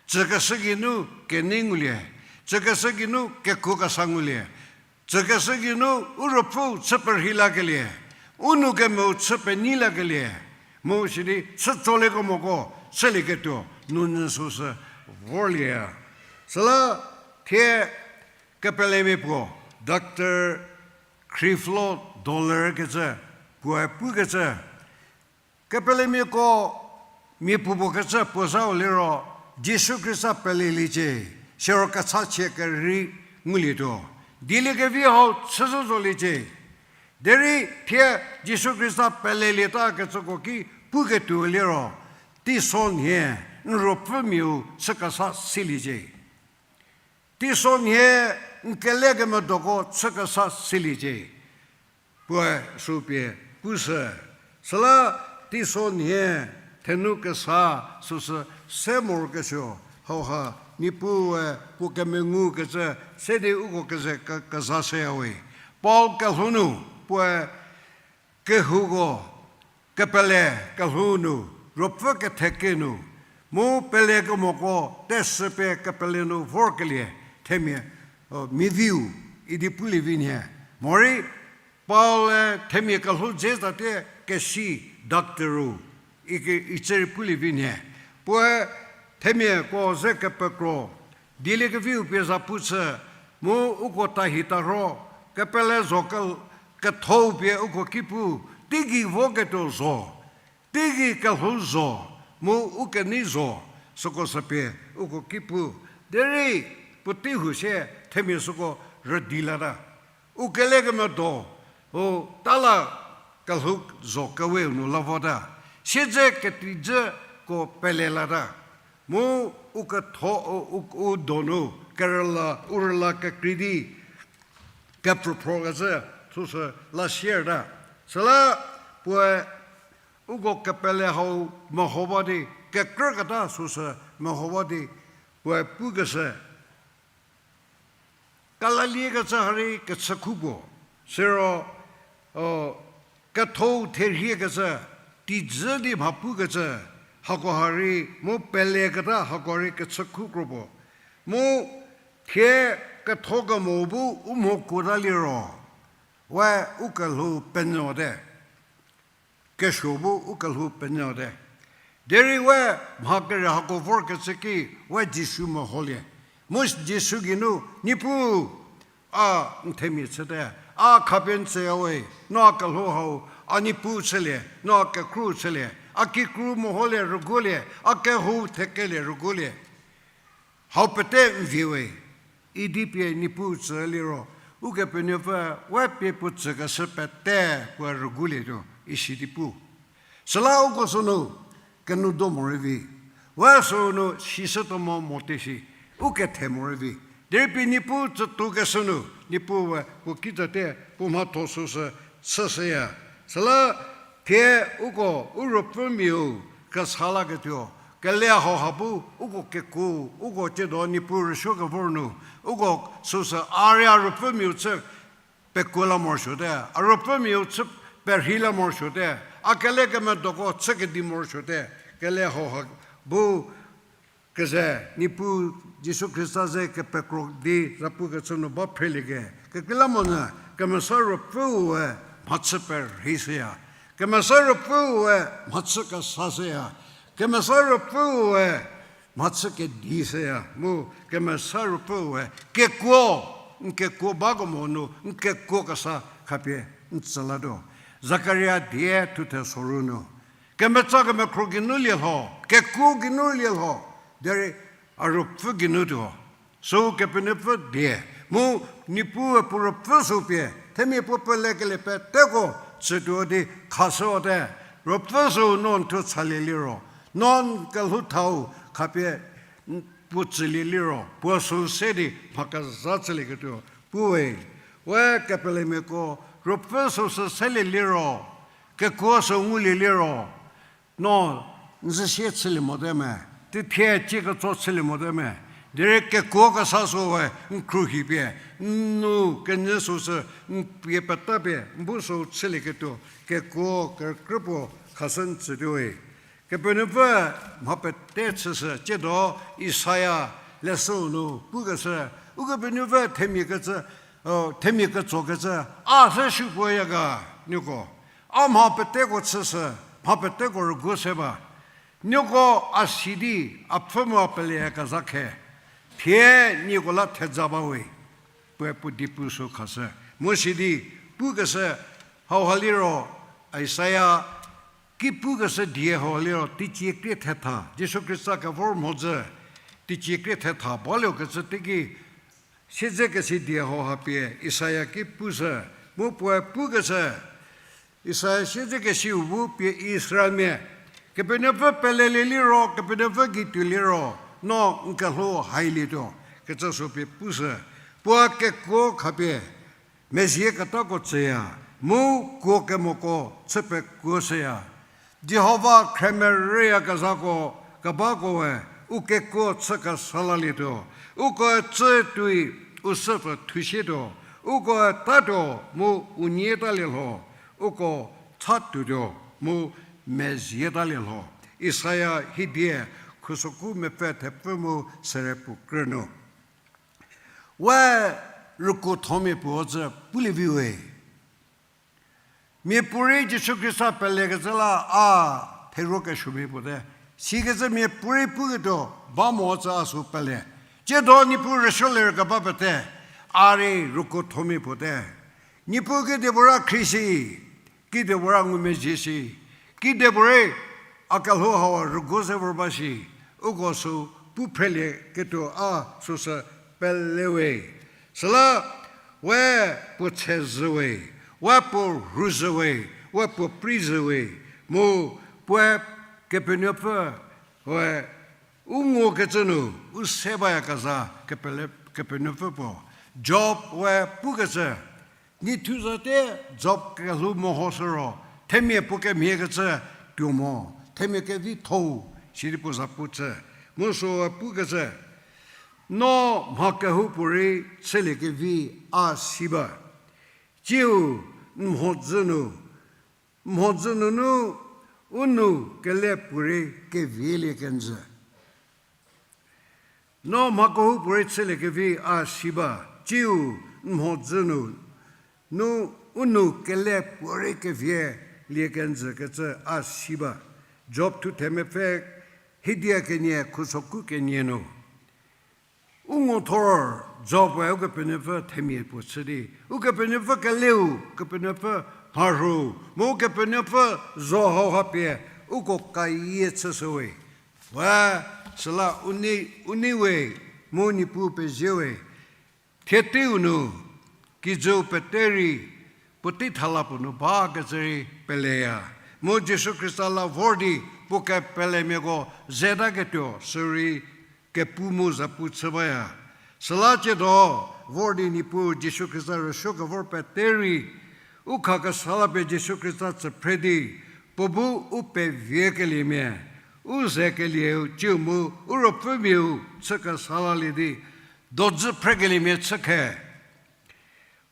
Tsükeshü geinu kenei ngulie. Tsükeshü geinu kekuo kesa ngulie. Tsükeshü geinu u ruopfüu chü perhei lakelie. U nou kemeu chü penei lakelie. Mu sidi chütsolie kemoko chülieketuo nounyü süsü vorlieya. Süla thie kepelemia puo, Doctor Creflo Dollar kecü, puoe pukecü, kepelemiako mia puopuo kecü puo zhau liro, Jisu Khrista peleliecie, siro kechachie kerhei ngulietuo. Dieliekevi hau chüzhü zoliecie. Derei thie Jisu Khrista pelelieta kecüko ki puketuo liro, teiso nhie n ruopfümiau chü kesa siliecie. Teiso nhie n kelekemedoko chü kesa siliecie. Puoe sü pie pushü. Süla teiso nhie thenu kesa süsü se morokesuo hauha Niepuue puo kemengukecü se di uko keze ke-, kezashüyawe. Paul kelhou nu puoe kehouko, kepele kelhou nu, ruopfü ketheke nu, mu pelekemoko tesü pie kepele nu vorkelie themia, o, miaviu idi pulie vi nhie. Morei Paul-e themia kelhou dze tatie kesi doctor-u, ike icü rei pulie vi nhie. Puoe themiako ze kepekro, dieliekeviu pie za pu chü, mu uko tahi tarho, kepele zo ke-, kethou pie uko ki pu, teigei voketuo zo, teigei kelhou zo, mu u kenei zo, süko sü pie uko ki pu. Derei puotei hu sie themia süko rüdi lata. U kelekemedo, u tala kelhou zo keweu nu la vota. Siedze ketijüko pele lata. Mu u ketho, u, u, u donu kerüla, u rüla kekrei di, kepfhüphrokecü, süsü la sier ta. Süla puoe uko kepele hau meho ba di, kekrüketa süsü meho ba di, puoe pukeshü. Kalalie kecü ha rei kechükhu puo, siro, o, kethou therhie kecü, tijü di mha pukecü, hako ha rei mu peleketa hako rei kechükhu kro puo. Mu thie ketho kemo bu u mhokuota liro, we u kelhou penyüte. Kesuo bu u kelhou penyüte. Derei we mha kere hako vorkecü ki we Jisu meholie. Mu Jisu geinu, Niepuu, a n themia chüte, a khapie n tsüyawe, no a kelhou hau, a Niepuu chülie, no a kekru chülie, a kikru meholie rüguolie, a kehou thekelie rüguolie. Hau pete n vie we, idi pie Niepuu tsü liro, Ukepenuopfü we pie puo tsükeshü pete puoe rüguolietuo isi di pu. Süla uko sünu kenudo morei vi, we sünu sishütuo mo mote shi, u kethe morei vi. Derei pie Niepuu tsütuokeshü nu, Niepuue puo kitsatie puo mhatho süsü chüshüya. Süla thie uko u ruopfümiau kesa laketuo, kele hauha bu uko kekuo, uko tsiedo Niepuu rüsuokevor nu, uko süsü a rei a ruopfümiau chü pekuo la morosuote, a ruopfümiau chü perhei la morosuote, a kelekemedoko chü kedi morosuote, kele hauha bu keze Niepuu Jisu Khrista ze kepekro di zapu kechü nu ba phrelie ke. Kekreilamonyü Kemesa Ruopfüue mhachü perheishüya. Kemesa Ruopfüue mhachü kesashüya. Kemesa Ruopfüue mhachü kedishüya. Mu Kemesa Ruopfüue kekuo, n kekuo bakemo nu, n kekuo kesa khapie n tsü latuo. Zakaria die thuthe soru nu, Kemetsa kemekhro geinu lielho, kekuo geinu lielho, derei a ruopfü geinu tuo. Sü Kepenuopfü die, mu Niepuu puo ruopfü sü pie, themia puo pelekelie peteko tsütuo di khashüwate, ruopfü sü no n thuo chalie liro, no n kelhou thau khapie n-, puo tsülie liro, puo sü se di mha kezha chülieketuo puwe. We kepelemiako, ruopfü sü sü selie liro, kekuo sü ngulie liro, no n zhüsie chülie mote me, tithie cie ketso chülie mote me, derei kekuo kesa süe n khruohi pie, n nu kenyü sü sü n pie peta pie n bu sü chülieketuo, kekuo kerükrü puo khashü n tsütuowe. Kepenuopfü mha pete chüshü, tsiedo Isaia leshüu nu pukeshü, Ukepenuopfü themia kecü, themia ketsokecü, a se supuoya ga, nieko. A mha peteko chüshü, mha peteko rüguo se ba. Nieko a si di, a pfhü mu a peleyakezha khe, thie nieko la theja bawe. Puoe puo di pu sü khashü. Mu sidi pukeshü hauha liro, Isaia ki pukeshü die hauha liro, teicie krie thetha, Jisu Khrista kevor mhodzü, teicie krie thetha baliekecü teiki, siedzekesi die hauha pie Isaia ki pushü, mu puoe pukeshü, Isaia siedzekesiu bu pie Israelmia, Kepenuopfü pelelie liro, Kepenuopfü gei tuo liro, no n kelhou hailietuo, kecü sü pie pushü, puo kekuo khapie mezieketako tsüya, mu kuo kemoko chü pekuoshüya. Jihova khremerüyakezhako kebakoe u kekuo chü kesa lalietuo, ukoe tsü tuoi u süpfü thusietuo, ukoe tatuo mu u nyietalie lho, uko cha tuotuo mu mezietalie lho. Isaia hiedie khusoku mepfü thepfü mu sere puo krü nu. We rükuothomia puo zü pulie viwe. Miapuorei Jisu Khrista pelekecü la a theruo kesuomia puo te. Sikecü miapuorei puketuo ba mo tsü a sü pele. Tsiedo Niepuu rüsuolie rükeba pete, a rei rükuothomia puo te. Niepuu kedipuo ra khrie shi, kedipuo ra ngumezhie shi, kedipuorei a kelhou hau rüguo se vor ba shi, uko sü pu phrelieketuo a süsü pelewe. Süla we puo tshezhüwe, we puo rhuzhüwe, we puo preizhüwe, mu puoe Kepenuopfü we u ngukecü nu u se bayakezha kepele-, Kepenuopfü puo. Job we pukecü, nithu zate Job kelhou mehoshü ro, themia puo kemhiekecü tuo mo, themia kevitho-u, sidi puo za pu chü. Mu süe pukecü, no mha kehoupuorei chüliekevi a si ba. Tsiu n mhodzü nu, n mhodzü nunu u nou kele puorei kevielie kenjü. No mha kehoupuorei chüliekevi a si ba, tsiu n mhodzü nu, nu u nou kele puorei kevielie kenjü kecü a si ba. Job thuthe mepfü hiedie kenie khusoku kenie nu. U nguthor Job-e Ukepenuopfü themia puo chü di, Ukepenuopfü keleu, Kepenuopfü mharhü, mu Ukepenuopfü zho hauha pie uko kayie chüshüwe. We, süla u nei, u nei we, mu Niepuu pezie we. Thie teiu nu, kijüu pete rei, puotei thala puo nu bakecü rei peleya. Mu Jisu Khrista la vor di puo kepelemiako zetaketuo sürei kepu mu zapu chü baya. Süla tsiedo vor di Niepuu Jisu Khrista rüsuo kevor pete rei, u khakesa la pie Jisu Khrista tsü phre di, puo bu u peviekeliemia, u zekelieu tsiu mu u ruopfümiau chü kesa lalie di, dozü phrekeliemia chü khe.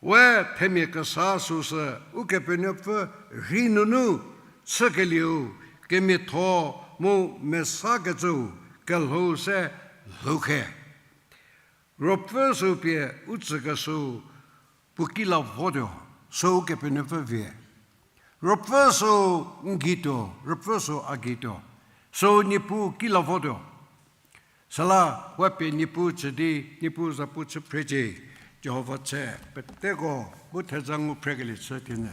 We themia kesa süsü Ukepenuopfü rhei nunu chükelieu kemiatho mu mesakecüu kelhou se lhou khe. Ruopfü sü pie u tsükeshüu puo ki la votuo, sü Ukepenuopfü vie. Ruopfü sü n geituo, Ruopfü sü a geituo, sü Niepuu ki la votuo. Süla we pie Niepuu tsü di, Niepuu zapu chü phrecie, Jihova tse peteko bu theza ngu phrekelie chü thienyü.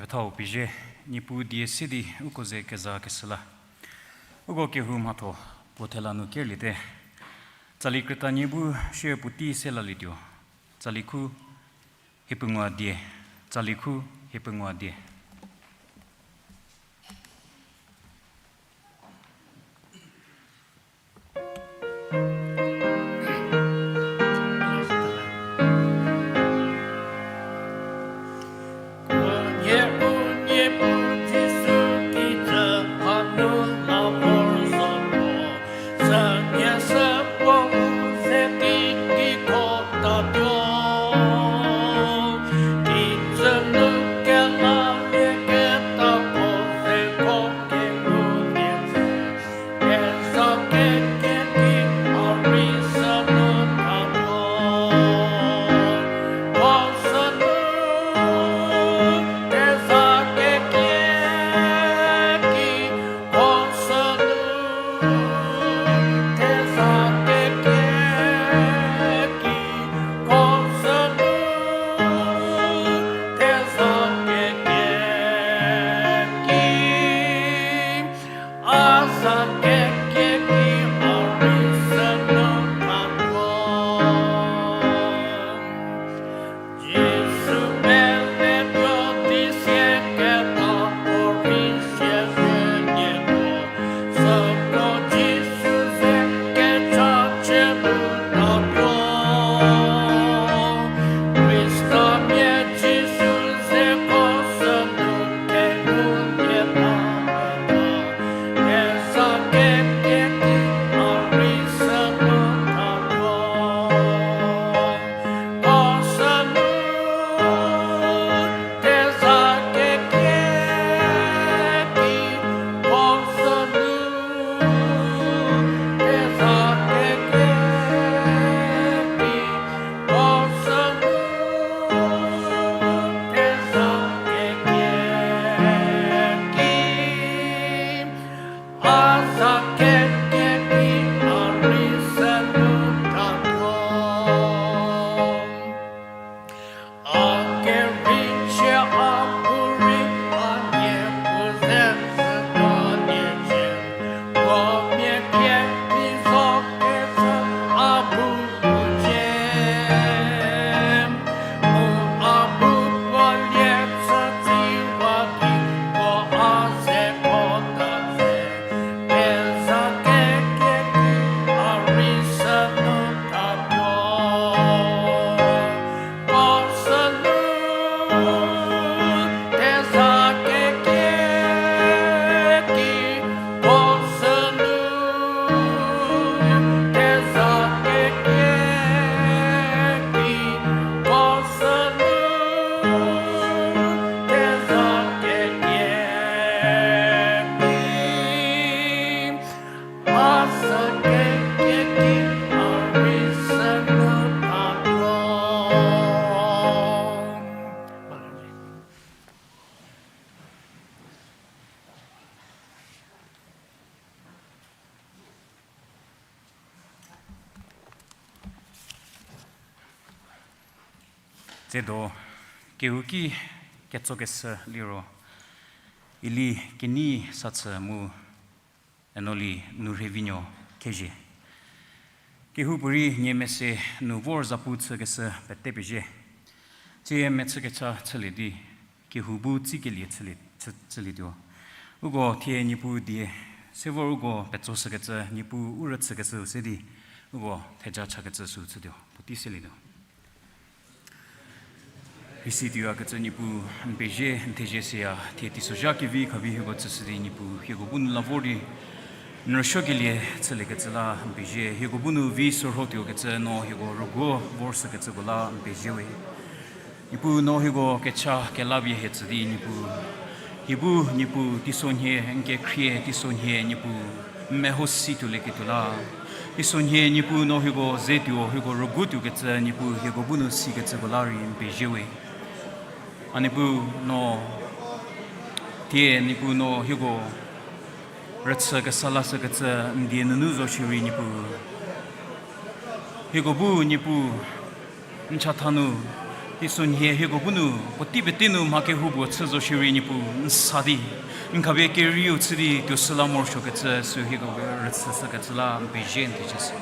Pethau pezie, Niepuu die se di uko ze keza keshü la. Uko kehou mhatho puo thela nu kerliete. Tsali krütanie bu shie puotei se lalietuo. Tsali khu hiepengou die, tsali khu hiepengou die. Tsiedo, kehouki ketsokeshü liro, ili kenei sa chü mu Enoli nu rhevinuo khezhie. Kehoupuorei nie mese nu vor zapu chükeshü pete pezie. Tsie mechü kecha chülie di, kehou bu tsikelie chülie, chü-, chülietuo. Uko thie Niepuu die, se vor uko petsoshükecü, Niepuu u rüchükecüu se di, uko theja chakecü sü chütuo, puotei selietuo. Rhisi tuoyakecü Niepuu, n pezie, n thezie seya, thie teisozha kevi khavi hieko tsüshü di Niepuu, hieko bu nu la vor di, n rüsuokelie chüliekecü la n pezie, hieko bu nu vi sorho tuokecü no hieko rüguo vor shükecüko la n pezie we. Niepuu no hieko kecha kelapie hie tsü di Niepuu. Hie bu Niepuu teisonhie n kekhrie teisonhie Niepuu n meho si tuolieketuo la. Teisonhie Niepuu no hieko ze tuo hieko rüguo tuokecü Niepuu hieko bu nu sikecüko la rei n pezie we. A Niepuu no, thie Niepuu no hieko rüchü kesa lashükecü n die nunu zo shierei Niepuu. Hieko bu Niepuu n chatha nu Teisonhie hieko bu nu puotei pete nu mha kehoupuo chü zo shierei Niepuu n sa di, n khapie kerieu chü di tuo süla morosuokecü sü hieko rüchüshükecü la n pezie n thechüshü.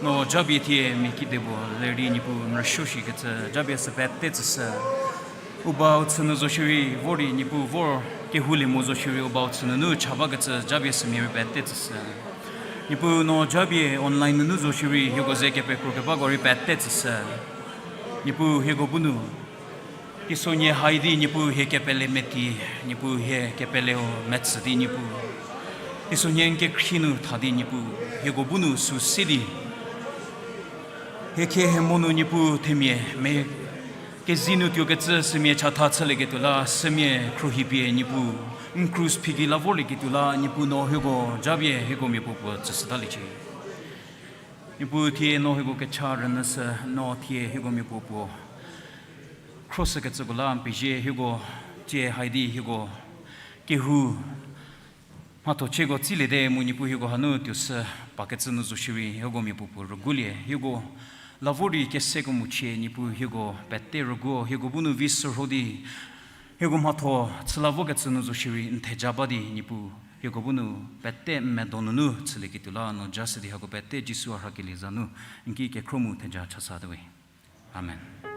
No japie thie mia kidepuo ler di Niepuu n rüsuo shikecü japie sü pete tsüshü. U bau chü nu zo shierei vor di Niepuu vor kehoulie mo zo shierei u bau chü nunu cha bakecü japie sümia rei pete tsüshü. Niepuu no japie online nunu zo shierei hieko ze kepekro kebako rei pete tsüshü. Niepuu hieko bu nu teisonhie hai di Niepuu hie kepele meti, Niepuu hie kepeleu metsü di Niepuu, teisonhie n kekhrie nu tha di Niepuu, hieko bu nu sü se di hie khie hie mo nu Niepuu themia me kezi nu tuokecü sümia chatha chülieketuo la sümia khruohipie Niepuu, n krus phi gei la vorlieketuo la Niepuu no hieko japie hieko mia puopuo tsüshütaliecie. Niepuu thie no hieko kecha rünyüshü, no thie hieko mia puopuo khroshükecüko la n pezie. Hieko tsie hai di hieko kehou mhatho chieko tsiliete mu Niepuu hieko hanu tuo sü pakecü nu zo shierei hieko mia puopuo rüguolie. Hieko la vor di kese kemo chie Niepuu hieko pete rüguo, hieko bu nu vi shürho di hieko mhatho chü la vokecü nu zo shierei n theja ba di Niepuu, hieko bu nu pete n medo nunu chülieketuo la no ja sü di hako pete Jisu a rhakelie za nu n ki kekhro mu theja chasatuo we. Amen.